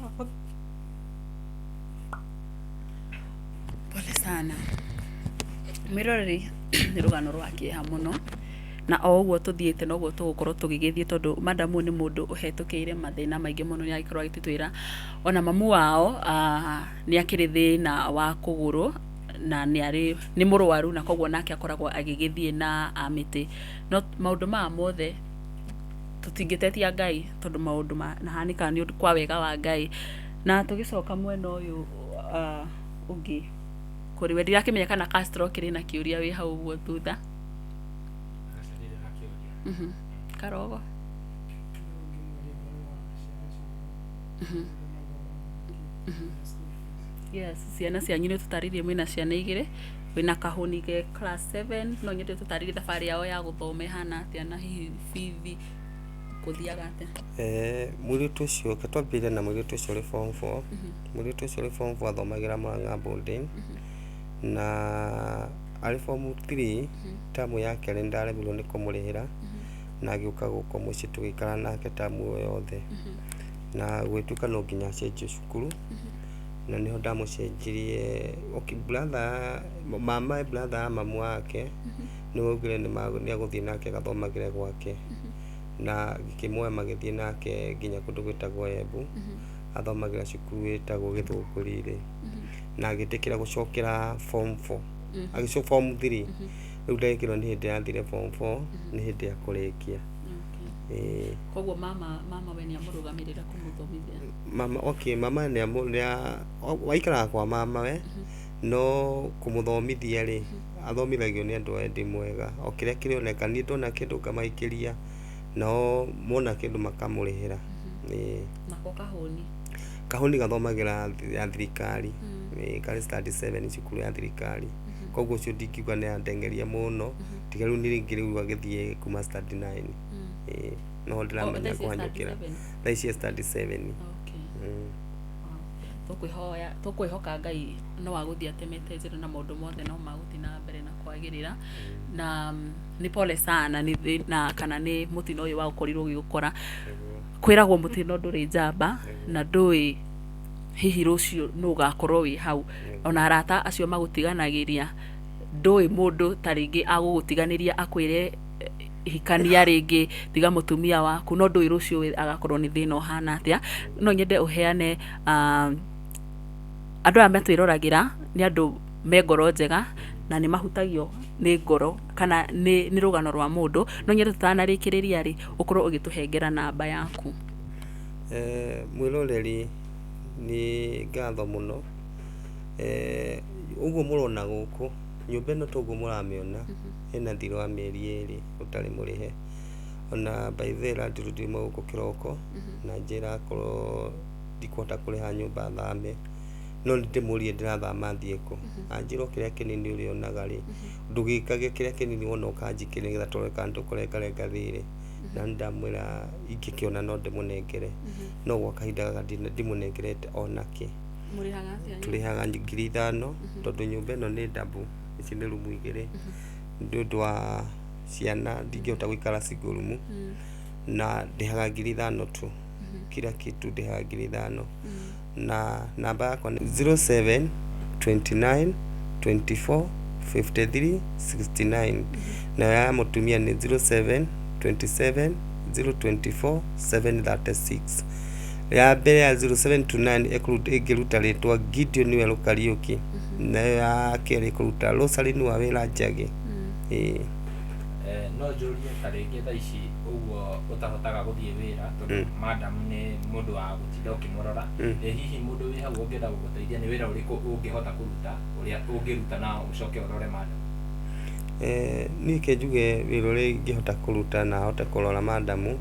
Pole sana. Mwĩroreri nĩ rũgano rwa kĩeha mũno na o ũguo tũthiĩte noguo tũgũkorwo tũgĩgĩthiĩ tondũ madam ũyũ nĩ mũndũ ũhetũkĩire mathĩna maingĩ mũno. Nĩ agĩkorwo agĩtwĩra ona mamu wao nĩ akĩrĩ thĩna wa kũgũrũ na nĩ arĩ nĩ mũrwaru na koguo nake akoragwo agĩgĩthiĩ na mĩtĩ. No maũndũ maya mothe tũtingĩtetia Ngai tondũ maũndũ mahanĩkaga nĩ ũndũ kwa wega wa Ngai. Na tũgĩcoka mwena ũyũ ũngĩ kũrĩ we, ndirakĩmenya kana Castro ũkĩrĩ na kĩũria wĩ hau ũguo thutha. Karogo. Yes, ciana cianyu nĩ tũtarĩirie mwĩna ciana igĩrĩ, wĩna kahũni ge class 7, no nyende tũtarĩrie thabarĩ yao ya gũthoma ĩhana atĩa na hihi bithi gũthiaga atĩa? Mũirĩtu ũcio, reke twambĩrĩrie na mũirĩtu ũcio ũrĩ form four. Mũirĩtu ũcio ũrĩ form four athomagĩra Murang'a boarding, na arĩ form three, tamu ya kerĩ nĩndaremirwo nĩ kũmũrĩhĩra, na agĩũka gũkũ mũciĩ tũgĩikara nake tamu ĩyo yothe. Na gũgĩtuĩka no nginya acenjio cukuru, na nĩho ndamũcenjirie. Okay, brother, mama, brother ya mamu wake nĩwe augire nĩ agũthiĩ nake agathomagĩre gwake, na ngĩkĩmuoya magĩthiĩ nake nginya kũndũ gwĩtagwo Embu, athomagĩra cukuru ĩtagwo Gĩthũngũri-rĩ, na agĩtĩkĩra gũcokera form 4, agĩcoka form 3. Rĩu ndagĩka ĩno nĩ hĩndĩ yathire form 4, nĩ hĩndĩ ya kũrĩkia. Ĩĩ. Koguo mama we nĩ amũrũgamĩrĩra kũmũthomithia? Mama, okay, mama nĩ waikaraga kwa mama we, no kũmũthomithia rĩ, athomithagio nĩ andũ a wendi mwega. O kĩrĩa kĩroneka, niĩ ndona kĩndũ ngamaikĩria, nao mona kĩndũ makamũrĩhĩra. Ĩĩ. Nako kahũni? Kahũni gathomagĩra ya thirikari. Ĩĩ, karĩ standard 7 cukuru ya thirikari. Koguo ũcio ndingiuga nĩ andengeria mũno, tiga rĩu nĩ rĩngĩ rĩu agĩthiĩ kuma standard 9. Ĩĩ, noho ndĩramenya. Thaa ici e standard kũhanyũkĩra. 7? Thaa ici e standard 7. Tũkwĩhoya, tũkwĩhoka Ngai no agũthiĩ atemete njĩra na maũndũ mothe no magũthiĩ na mbere na kwagĩrĩra. Na nĩ pole sana nĩ thĩna kana nĩ mũtino ũyũ wa ũkorirwo ũgĩgũkora. Kwĩragwo mũtino ndũrĩ njamba, na ndũĩ hihi rũciũ nũ ũgakorwo wĩ hau. Ona arata acio magũtiganagĩria, ndũĩ mũndũ ta rĩngĩ agũgũtiganĩria akwĩre hikania rĩngĩ, tiga mũtumia waku, no ndũĩ rũciũ agakorwo nĩ thĩna ũhana atĩa. No nyende ũheane, andũ aya matwĩroragĩra nĩ andũ me ngoro njega na nĩ mahutagio nĩ ngoro kana nĩ rũgano rwa mũndũ. No nyende tũtanarĩkĩrĩria rĩ, ũkorwo ũgĩtũhengera namba yaku. Mwĩroreri, nĩ ngatho mũno. Ũguo mũrona gũkũ nyũmba ĩno, toguo mũramĩona, ĩna thirĩ wa mĩeri 2 ũtarĩ mũrĩhe. Ona by the way, landlord auma gũkũ kĩroko na njĩra akorwo ndikũhota kũrĩha nyũmba thame, no nĩ ndĩmũrie ndĩrathama thiĩ kũ. Anjĩra o kĩrĩa kĩnini ũrĩonaga rĩ, ndũgĩkage kĩrĩa kĩnini wona ũkanjikĩria, nĩgetha tũrore kana ndũkũrengarenga thirĩ. Na nĩ ndamwĩra ingĩkĩona no ndĩmũnengere, no gwa kahinda gaka ndimũnengerete onakĩ. Mũrĩhaga atĩa? Tũrĩhaga 5,000, tondũ nyũmba ĩno nĩ double, ici nĩ rumu igĩrĩ. Nĩ ũndũ wa ciana ndingĩhota gũikara single room, na ndĩhaga 5,000 tu. Kila kitu ndĩhaga 5,000. Na namba yakwa nĩ 07 29 24 53 69, nayo ya mũtumia nĩ 07 27 024 736. Ya mbere ya 0729 ĩngĩruta rĩtwa Gideon Werũ Kariũki, nayo ya kerĩ ĩkũruta Rosaline Wawĩra Njagi. Ĩĩ. No njũrie, ta rĩngĩ thaa ici ũguo ũtahotaga gũthiĩ wĩra tondũ madam nĩ mũndũ wa gũtinda ũkĩmũrora, ĩ hihi mũndũ wĩ hau ũngĩenda gũgũteithia, nĩ wĩra ũrĩkũ ũngĩhota kũruta, ũrĩa ũngĩruta na ũcoke ũrore madam? Niĩ ke njuge wĩra ũrĩa ingĩhota kũruta na hote kũrora madamu,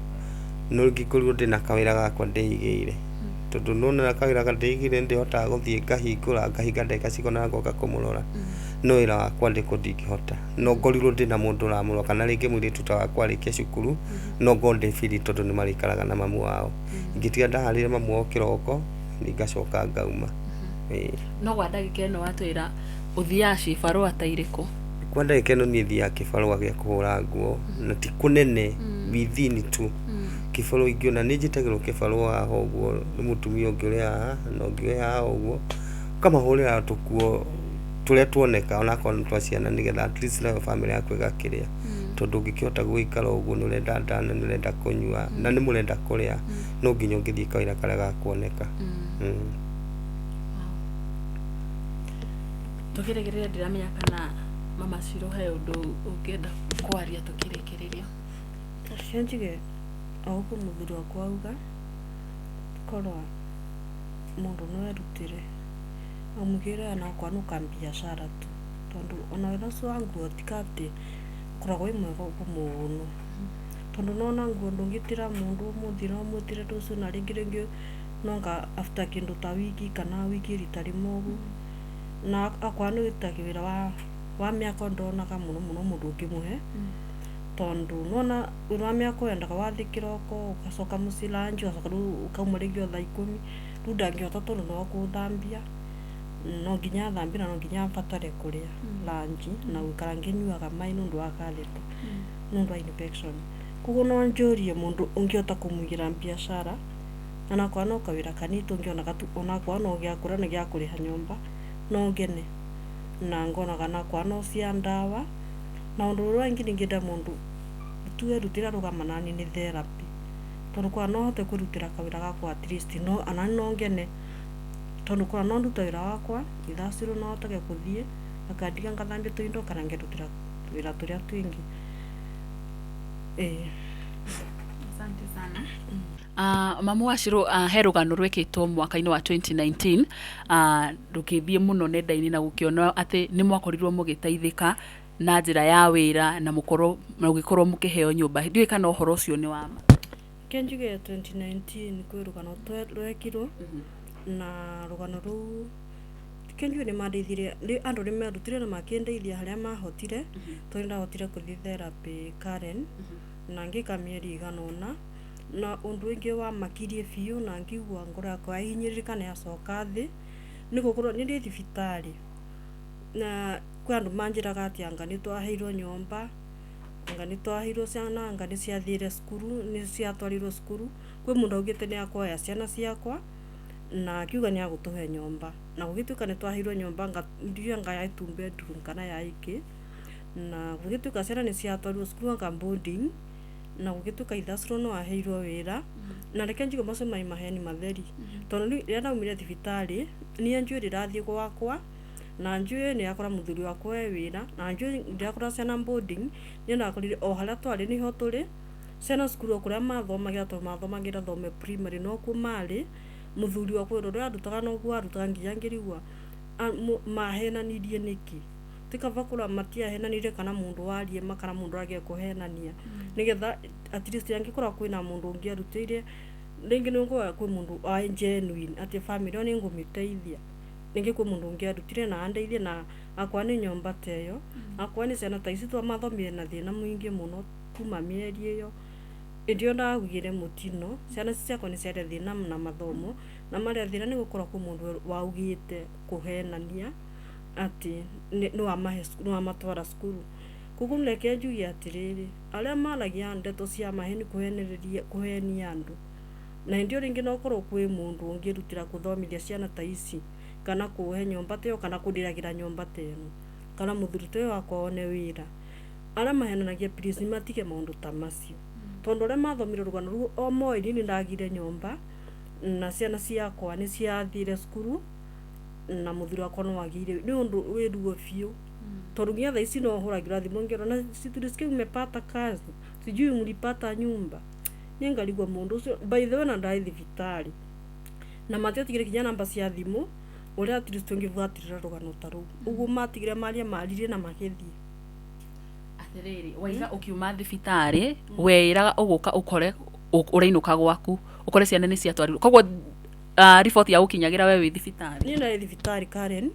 no ingĩkorirwo ndĩna kawĩra gakwa ndĩigĩire, tondũ nona kawĩra ndĩigĩire nĩndĩhotaga gũthiĩ ngahingũra ngahinga ndagĩka cigana ngoka kũmũrora. No wĩra wa kwandĩkwo ndingĩhota, no ngorirwo ndĩna mũndũ ũramũrora, kana rĩngĩ mũirĩtu ta wakwa arĩkia cukuru, no ngorwo ndĩ free, tondũ nĩ marĩikaraga na mamu wao. Ingĩtiga ndaharĩria mamu wao kĩroko, ngacoka ngauma. Ĩĩ. No gwa ndagĩka ĩno watwĩra ũthiaga cibarũa ta irĩkũ? Kwa ndagĩka ĩno niĩ thiaga kĩbarũa gĩa kũhũra nguo, na ti kũnene, within tu kĩbarũa ingĩona. Nĩ njĩtagĩrwo kĩbarũa haha ũguo nĩ mũtumia ũngĩ ũrĩ haha na ũngĩ wĩ haha ũguo, ũkamahũrĩra tũkuo tũrĩa tuoneka, onakorwo nĩ twa ciana, nĩgetha at least nayo bamĩrĩ yaku ĩgakĩrĩa, tondũ ũngĩkĩhota gũgĩikara ũguo, nĩ ũrenda nda na nĩ ũrenda kũnyua na nĩ mũrenda kũrĩa, no nginya ũngĩthiĩ kawĩra karĩa gakuoneka. Tũkĩrĩkĩrĩria, ndiramenya kana Mama Ciro he ũndũ ũngĩenda kwaria tũkĩrĩkĩrĩria. Reke njuge o ũguo mũthuri wakwa auga, korwo mũndũ no erutĩre amũigĩre ona okorwo nĩ kambiacara tu, tondũ ona wĩra ũcio wa nguo ti atĩ ũkoragwo wĩ mwega ũguo mũno, tondũ nĩwona nguo ndũngĩtĩra mũndũ ũmũthĩ no ũmwĩtĩre rũciũ, na rĩngĩ nonga after kĩndũ ta wiki kana wiki rita rĩmwe ũguo. Na akorwo nĩ wĩrutaga wĩra wa mĩako, ndonaga mũno mũno mũndũ ũngĩmũhe, tondũ nĩwona wĩra wa mĩako wendaga wathiĩ kĩroko, ũgacoka mũciĩ lunch, ũgacoka rĩu ũkauma rĩngĩ o thaa 10. Rĩu ndangĩhota, tondũ no gũthambia, no nginya athambie, na no nginya abatare kũrĩa lunch na gũikara ngĩnyuaga maĩ nĩ ũndũ wa catheter, nĩ ũndũ wa infection. Koguo no njũrie mũndũ ũngĩhota kũmũigĩra biacara. Onakorwo no kawĩra kanini tũngĩonaga tu onakorwo no gĩa kũrĩa na gĩa kũrĩha nyũmba no ngene na ngonaga onakorwo no cia ndawa. Na ũndũ ũrĩa ũngĩ ningĩenda mũndũ tu erutĩre arũgama nani nĩ therapy, tondũ korwo no hote kwĩrutĩra kawĩra gakwa at least no onani no ngene, tondũ korwo no ndute wĩra wakwa ithaa cirũ no hotage gũthiĩ akandiga ngathambia tũindo kana ngerutĩra tũwĩra tũrĩa twĩngĩ, ĩĩ. Asante sana. Mamu wa Shiro, he rũgano rwekĩtwo mwaka-inĩ wa 2019, rũkĩthiĩ mũno nenda-inĩ na gũkĩonwo atĩ nĩ mwakorirwo mũgĩteithĩka na njĩra ya wĩra na mũkorwo na ũgĩkorwo mũkĩheo nyũmba. Ndiũĩ kana ũhoro ũcio nĩ wa ma. Reke njuge 2019 kwĩ rũgano rwekirwo na rũgano rũu reke njuge nĩ mandeithirie, andũ nĩ merutire na makĩndeithia harĩa mahotire, tondũ nĩ ndahotire gũthiĩ therapy Karen na ngĩka mĩeri ĩigana ũna. Na ũndũ ũngĩ wamakirie biũ na ngĩigua ngoro yakwa yahinyĩrĩrĩka na yacoka thĩ, nĩ gũkorwo nĩ ndĩ thibitarĩ na kwĩ andũ manjĩraga atĩ anga nĩ twaheirwo nyũmba, anga nĩ twaheirwo ciana, anga nĩ ciathire cukuru, nĩ ciatwarirwo cukuru. Kwĩ mũndũ augĩte nĩ akuoya ciana ciakwa na akiuga nĩ agũtũhe nyũmba. Na gũgĩtuĩka nĩ twaheirwo nyũmba anga ndiũĩ anga yarĩ two bedroom kana yarĩ kĩ. Na gũgĩtuĩka ciana nĩ ciatwarirwo cukuru anga boarding, na gũgĩtuĩka ithaa no aheirwo wĩra. Na reke njuge macio marĩ maheni matheri, tondũ rĩrĩa ndaumire thibitarĩ niĩ njũĩ ndĩrathiĩ gwakwa, na njũĩ nĩndakora mũthuri wakwa e wĩra, na njũĩ ndĩrakora ciana boarding. Niĩ ndakorire o harĩa twarĩ nĩho tũrĩ, ciana cukuru o kũrĩa mathomagĩra, tondũ mathomagĩra Thome Primary nokuo marĩ. Mũthuri wakwa wĩra ũrĩa arutaga noguo arutaga, nginya ngĩrigwo mahenanirie nĩkĩ. Ti kaba korwo matiahenanirie kana mũndũ warie ma kana mũndũ arageria kũhenania, nĩgetha at least angĩkorwo kwĩna mũndũ ũngĩ arutĩire, rĩngĩ nĩ ũkoraga kwĩ mũndũ wa genuine atĩ bamĩrĩ ĩyo nĩ ngũmĩteithia. Rĩngĩ kwĩ mũndũ ũngĩ arutire na andeithie, na akorwo nĩ nyũmba ta ĩyo, akorwo nĩ ciana ta ici mathomire na thĩna mũingĩ mũno kuma mĩeri ĩyo. Hĩndĩ ĩyo ndagĩire mũtino, ciana ici ciakwa nĩ ciarĩ thĩna na mathomo, na marĩa thĩna nĩ gũkorwo kwĩ mũndũ waugĩte kũhenania atĩ nĩ wamatwara cukuru. Koguo reke njuge atĩrĩrĩ, arĩa maragia ndeto cia maheni kũhenereria kũhenia andũ, na hĩndĩ ĩyo rĩngĩ no ũkorwo kwĩ mũndũ ũngĩrutĩra gũthomithia ciana ta ici, kana kũhe nyũmba ta ĩyo, kana kũndĩragĩra nyũmba ta ĩno, kana mũthuri ta ũyũ wakwa one wĩra. Arĩa mahenanagia, please matige maũndũ ta macio, tondũ arĩa mathomire rũgano rũu o moĩ niĩ nĩ ndagire nyũmba na ciana ciakwa nĩ ciathire cukuru na mũthuri wakwa no agĩire. Nĩ ũndũ wĩ ruo biũ, tondũ nginya thaa ici no hũragĩrwo thimũ ngerwo na si tulisikia umepata kazi, sijui mlipata nyumba. Niĩ ngarigwo mũndũ ũcio, by the way, na ndarĩ thibitarĩ na matiatigire nginya namba cia thimũ ũrĩa at least ũngĩbuatĩrĩra rũgano ta rũu. Ũguo matigire maria maririe na magĩthiĩ. Atĩrĩrĩ, waiga ũkiuma thibitarĩ weĩraga ũgũka ũkore ũrainũka gwaku ũkore ciana nĩ ciatwarirwo, koguo riboti ya gũkinyagĩra we wĩ thibitarĩ? Niĩ ndarĩ thibitarĩ Karen,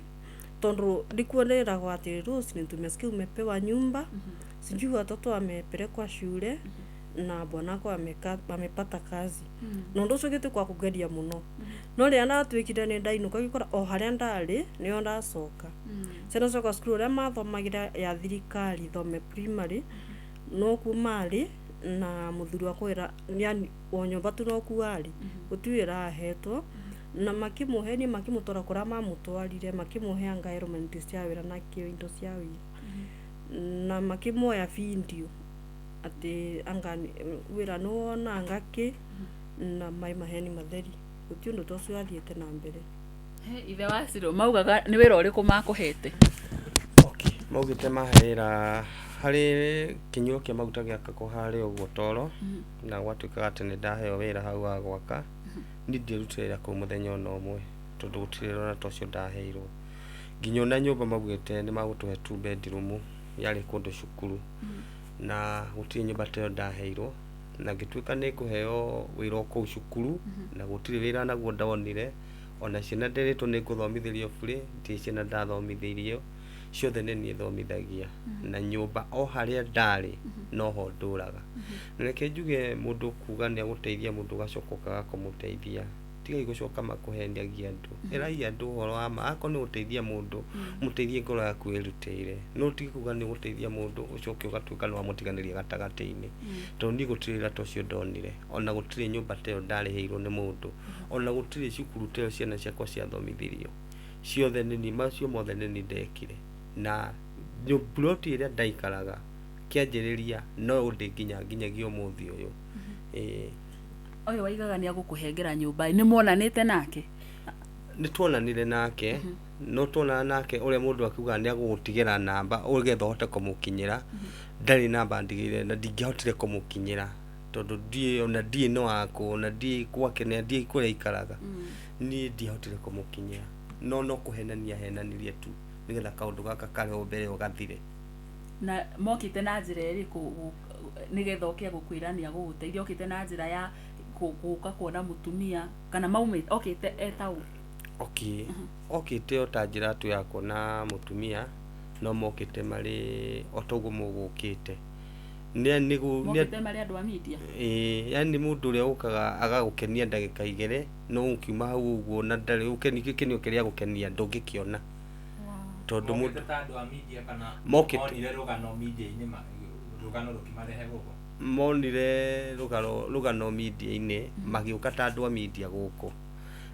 tondũ ndikuo ndĩragwo atĩ Rose, tumesikia umepewa nyumba, sijui watoto wamepelekwa shule na bwanako amepata kazi. Na ũndũ ũcio ũgĩtuĩka wa kũngeria mũno, no rĩrĩa ndatuĩkire nĩ ndainũka, ngĩkora o harĩa ndarĩ nĩho ndacoka. Ciana ciakwa cukuru ũrĩa mathomagĩra ya thirikari, Thome Primary, nokuo marĩ, na mũthuri wakwa wĩra, yani o nyũmba tu nokuo arĩ, gũtirĩ wĩra ahetwo. Na makĩmũhenia makĩmũtwara kũrĩa mamũtwarire, makĩmũhe anga enrollment cia wĩra na kĩo indo cia wĩra, na makĩmuoya video atĩ anga wĩra nĩ wona anga kĩ, na mai maheni matheri, gũtirĩ ũndũ ta ũcio wathiĩte na mbere. He, ithe wa Ciro, maugaga nĩ wĩra ũrĩkũ makũhete? Okay, maugĩte mahe wĩra harĩ kĩnyuo kĩa maguta gĩakagwo harĩa ũguo Toro, na gwatuĩkaga atĩ nĩ ndaheo wĩra hau wa gwaka. Niĩ ndierutire wĩra kũu mũthenya ona ũmwe, tondũ gũtirĩ wĩra ona ta ũcio ndaheirwo. Nginya ona nyũmba maugĩte nĩ magũtũhe two bedroom yarĩ kũndũ cukuru, na gũtirĩ nyũmba ta ĩyo ndaheirwo. Na ngĩtuĩka nĩ ngũheo wĩra o kũu cukuru, na gũtirĩ wĩra naguo ndonire. Ona ciana nderĩtwo nĩ ngũthomithĩrio burĩ, ndirĩ ciana ndathomithĩirio, ciothe nĩ niĩ thomithagia. Na nyũmba o harĩa ndarĩ noho ndũraga. Na reke njuge, mũndũ kuga nĩ agũteithia mũndũ ũgacoka ũkaga kũmũteithia. Tigai gũcoka makũhenagia andũ. Ĩrai andũ ũhoro wa ma. Akorwo nĩ gũteithia mũndũ, mũteithie ngoro yaku ĩrutĩire. No ũtige kuga nĩ ũgũteithia mũndũ ũcoke ũgatuĩka nĩ wamũtiganĩria gatagatĩ-inĩ. Tondũ niĩ gũtirĩ wĩra ta ũcio ndonire, ona gũtirĩ nyũmba ta ĩyo ndarĩhĩirwo nĩ mũndũ, ona gũtirĩ cukuru ta ĩyo ciana ciakwa ciathomithirio. Ciothe nĩ niĩ, macio mothe nĩ niĩ ndekire. Na mburoti ĩrĩa ndaikaraga kĩanjĩrĩria no ndĩ nginya nginyagia ũmũthĩ ũyũ. Ĩĩ. Ũyũ waigaga nĩ agũkũhengera nyũmba nĩ muonanĩte nake? Nĩ tuonanire nake, no tuonana nake ũrĩa mũndũ akiugaga nĩ agũgũtigĩra namba ũgetha ũhote kũmũkinyĩra, ndarĩ namba andigĩire na ndingĩahotire kũmũkinyĩra tondũ ndiũĩ ona ndiũĩ nĩ wakũ, ona ndiũĩ gwake na ndiũĩ kũrĩa aikaraga. Niĩ ndiahotire kũmũkinyĩra, no no kũhenania ahenanirie tu nĩgetha kaũndũ gaka karĩ mbere ĩyo gathire. Na mokĩte na njĩra ĩrĩkũ nĩgetha oke gũkwĩra nĩ agũgũteithia? Okĩte na njĩra ya gũka kuona mũtumia kana maumĩte, okĩte eta ũ? Okay, okĩte o ta njĩra tu ya kuona mũtumia, no mokĩte marĩ o ta ũguo mũgũkĩte. Mokĩte marĩ andũ a media? Ĩĩ, yaani mũndũ ũrĩa ũkaga agagũkenia ndagĩka igĩrĩ, no ũkiuma hau ũguo na ndarĩ gĩkenio kĩrĩa agũkenia ndũngĩkĩona. Tondũ mũndũ Mokĩte ta andũ a media kana Mokĩte. monire rũgano media-inĩ rũgano rũkĩmarehe gũkũ? Monire rũgano rũgano media-inĩ magĩũka ta andũ a media gũkũ.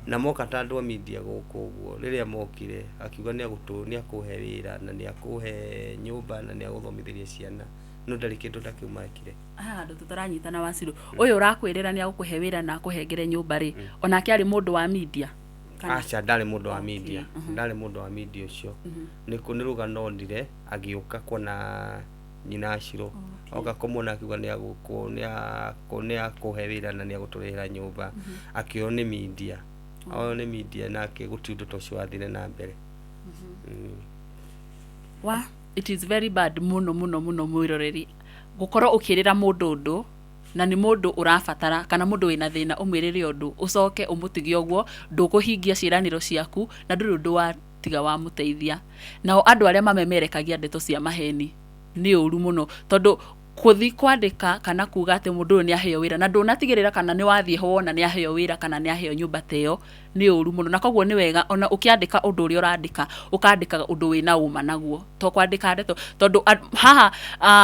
Na moka ta andũ a media gũkũ ũguo, rĩrĩa mokire akiuga nĩ nĩ akũhe wĩra na nĩ akũhe nyũmba na nĩ agũthomithĩria ciana, no ndarĩ kĩndũ ta kĩu mekire. Haha handũ tũtaranyitana Wacirũ, ũyũ ũrakwĩrĩra nĩ agũkũhe wĩra na akũhengere nyũmba rĩ, onake arĩ mũndũ wa media? Kana? Aca, ndarĩ mũndũ wa media, ndarĩ mũndũ wa media ũcio. Nĩ nĩ rũgano onire agĩũka kuona nyina Shiro. Oka kũmuona akiuga nĩ agũkũ nĩ akũhe wĩra na nĩ agũtũrĩhĩra nyũmba. Akĩoywo nĩ media. Oywo nĩ media nake gũtirĩ ũndũ ta ũcio wathire na mbere. Wa it is very bad mũno mũno mũno mwĩroreri gũkorwo ũkĩrĩra mũndũ ũndũ na nĩ mũndũ ũrabatara kana mũndũ wĩna thĩna ũmwĩrĩre ũndũ ũcoke ũmũtige ũguo, ndũkũhingia ciĩranĩro ciaku na ndũrĩ ũndũ watiga wamũteithia. Nao andũ arĩa mamemerekagia ndeto cia maheni nĩ ũru mũno tondũ kũthi kwandĩka kana kuga atĩ mũndũ ũyũ nĩ aheo wĩra na ndũnatigĩrĩra kana nĩ wathiĩ ho wona nĩ aheo wĩra kana nĩ aheo nyũmba ta ĩyo nĩ ũru mũno. Na koguo nĩ wega ona ũkĩandĩka ũndũ ũrĩa ũrandĩka ũkandĩka ũndũ wĩna ũma naguo, to kwandĩka ndeto tondũ haha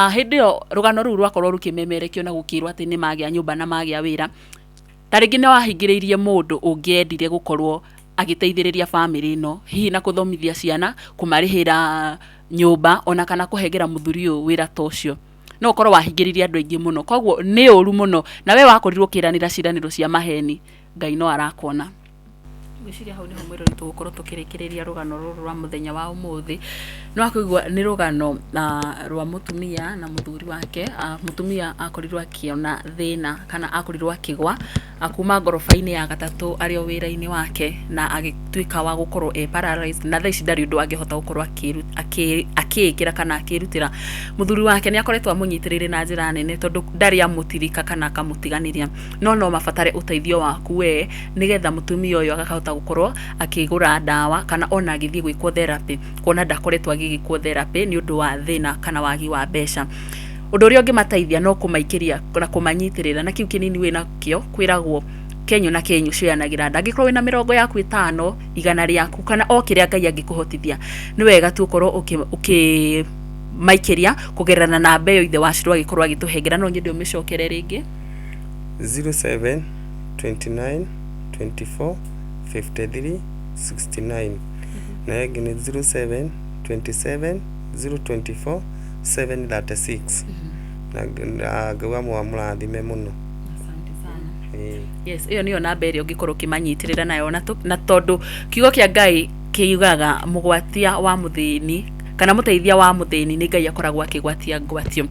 hĩndĩ ĩyo rũgano rũu rwakorwo rũkĩmemerekio na gũkĩrwo atĩ nĩ magĩa nyũmba na magĩa wĩra, ta rĩngĩ nĩ wahingĩrĩirie mũndũ ũngĩendire gũkorwo agĩteithĩrĩria bamĩrĩ ĩno, hihi na kũthomithia ciana, kũmarĩhĩra nyũmba ona kana kũhengera mũthuri ũyũ wĩra ta ũcio. No ũkorwo wahingĩrĩirie andũ aingĩ mũno. Koguo nĩ ũru mũno na we wakorirwo ũkĩranĩra ciĩranĩro cia maheni, Ngai no arakuona. Ngwĩciria hau nĩho mwĩrori tũgũkorwo tũkĩrĩkĩrĩria rũgano rũrũ rwa mũthenya wa ũmũthĩ. Nĩ wakũigua nĩ rũgano rwa mũtumia na mũthuri wake. Mũtumia akorirwo akĩona thĩna kana akorirwo akĩgwa kuma ngoroba-inĩ ya gatatũ arĩ o wĩra-inĩ wake na agĩtuĩka wa gũkorwo e paralyzed na thaa ici ndarĩ ũndũ angĩhota gũkorwo akĩĩkĩra kana akĩrutĩra. Mũthuri wake nĩ akoretwo amũnyitĩrĩire na njĩra nene tondũ ndarĩ amũtirika kana akamũtiganĩria. No no mabatare ũteithio waku we nĩgetha mũtumia ũyũ akahota gũkorwo akĩgũra ndawa kana ona agĩthiĩ gwĩkwo therapy, kuona ndakoretwo agĩgĩkwo therapy nĩ ũndũ wa thĩna kana wagi wa mbeca. Ũndũ ũrĩa ũngĩmateithia no kũmaikĩria na kũmanyitĩrĩra na kĩu kĩnini wĩnakĩo kwĩragwo kenyũ na kenyũ cioyanagĩra nda. Angĩkorwo wĩna mĩrongo yaku ĩtano, igana rĩaku kana o kĩrĩa Ngai angĩkũhotithia, nĩ wega tu ũkorwo ũkĩmaikĩria kũgerera na namba ĩyo ithe wa Shiro agĩkorwo agĩtũhengera. No nyende ũmĩcokere rĩngĩ. 07 29 24 53 69 nayo ĩngĩ nĩ 07 27 024 736 na ngauga mũrathime mũno. Asante sana. Ĩĩ. Yes, ĩyo nĩyo namba ĩrĩa ũngĩkorwo ũkĩmanyitĩrĩra nayo na tondũ kiugo kĩa Ngai kiugaga mũgwatia wa mũthĩni kana mũteithia wa mũthĩni nĩ Ngai akoragwo akĩgwatia ngwatio.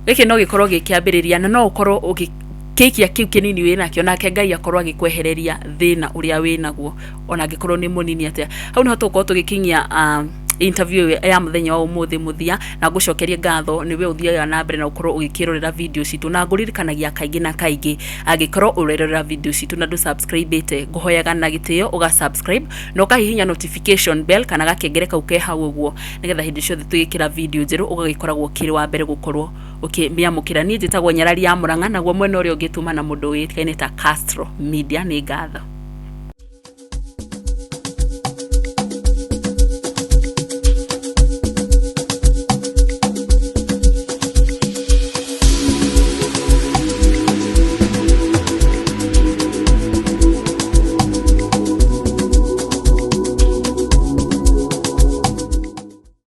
Gĩkĩ no gĩkorwo gĩ kĩambĩrĩria na no ũkorwo ũgĩkĩikia kĩu kĩnini wĩnakĩo nake Ngai akorwo agĩkwehereria thĩna ũrĩa wĩnaguo ona angĩkorwo nĩ mũnini atĩa. Hau nĩho tũgũkorwo tũgĩkinyia interview ya mũthenya wa ũmũthĩ mũthia, na ngũcokerie ngatho nĩwe ũthiaga na mbere na gũkorwo ũgĩkĩrorera video citũ, na ngũririkanagia kaingĩ na kaingĩ angĩkorwo ũrerorera video citũ na ndũ subscribe ĩte, ngũhoyaga na gĩtĩo ũga subscribe na ũkahihinya notification bell kana gakengere kau ke hau ũguo, nĩgetha hĩndĩ ciothe tũgĩkĩra video njerũ ũgagĩkoragwo ũkĩrĩ wa mbere gũkorwo ũkĩmĩamũkĩra. Niĩ njĩtagwo Nyarari ya Mũrang'a, naguo mwena ũrĩa ũngĩ tuma na mũndũ ũĩkaine ta Castro Media. Nĩ ngatho.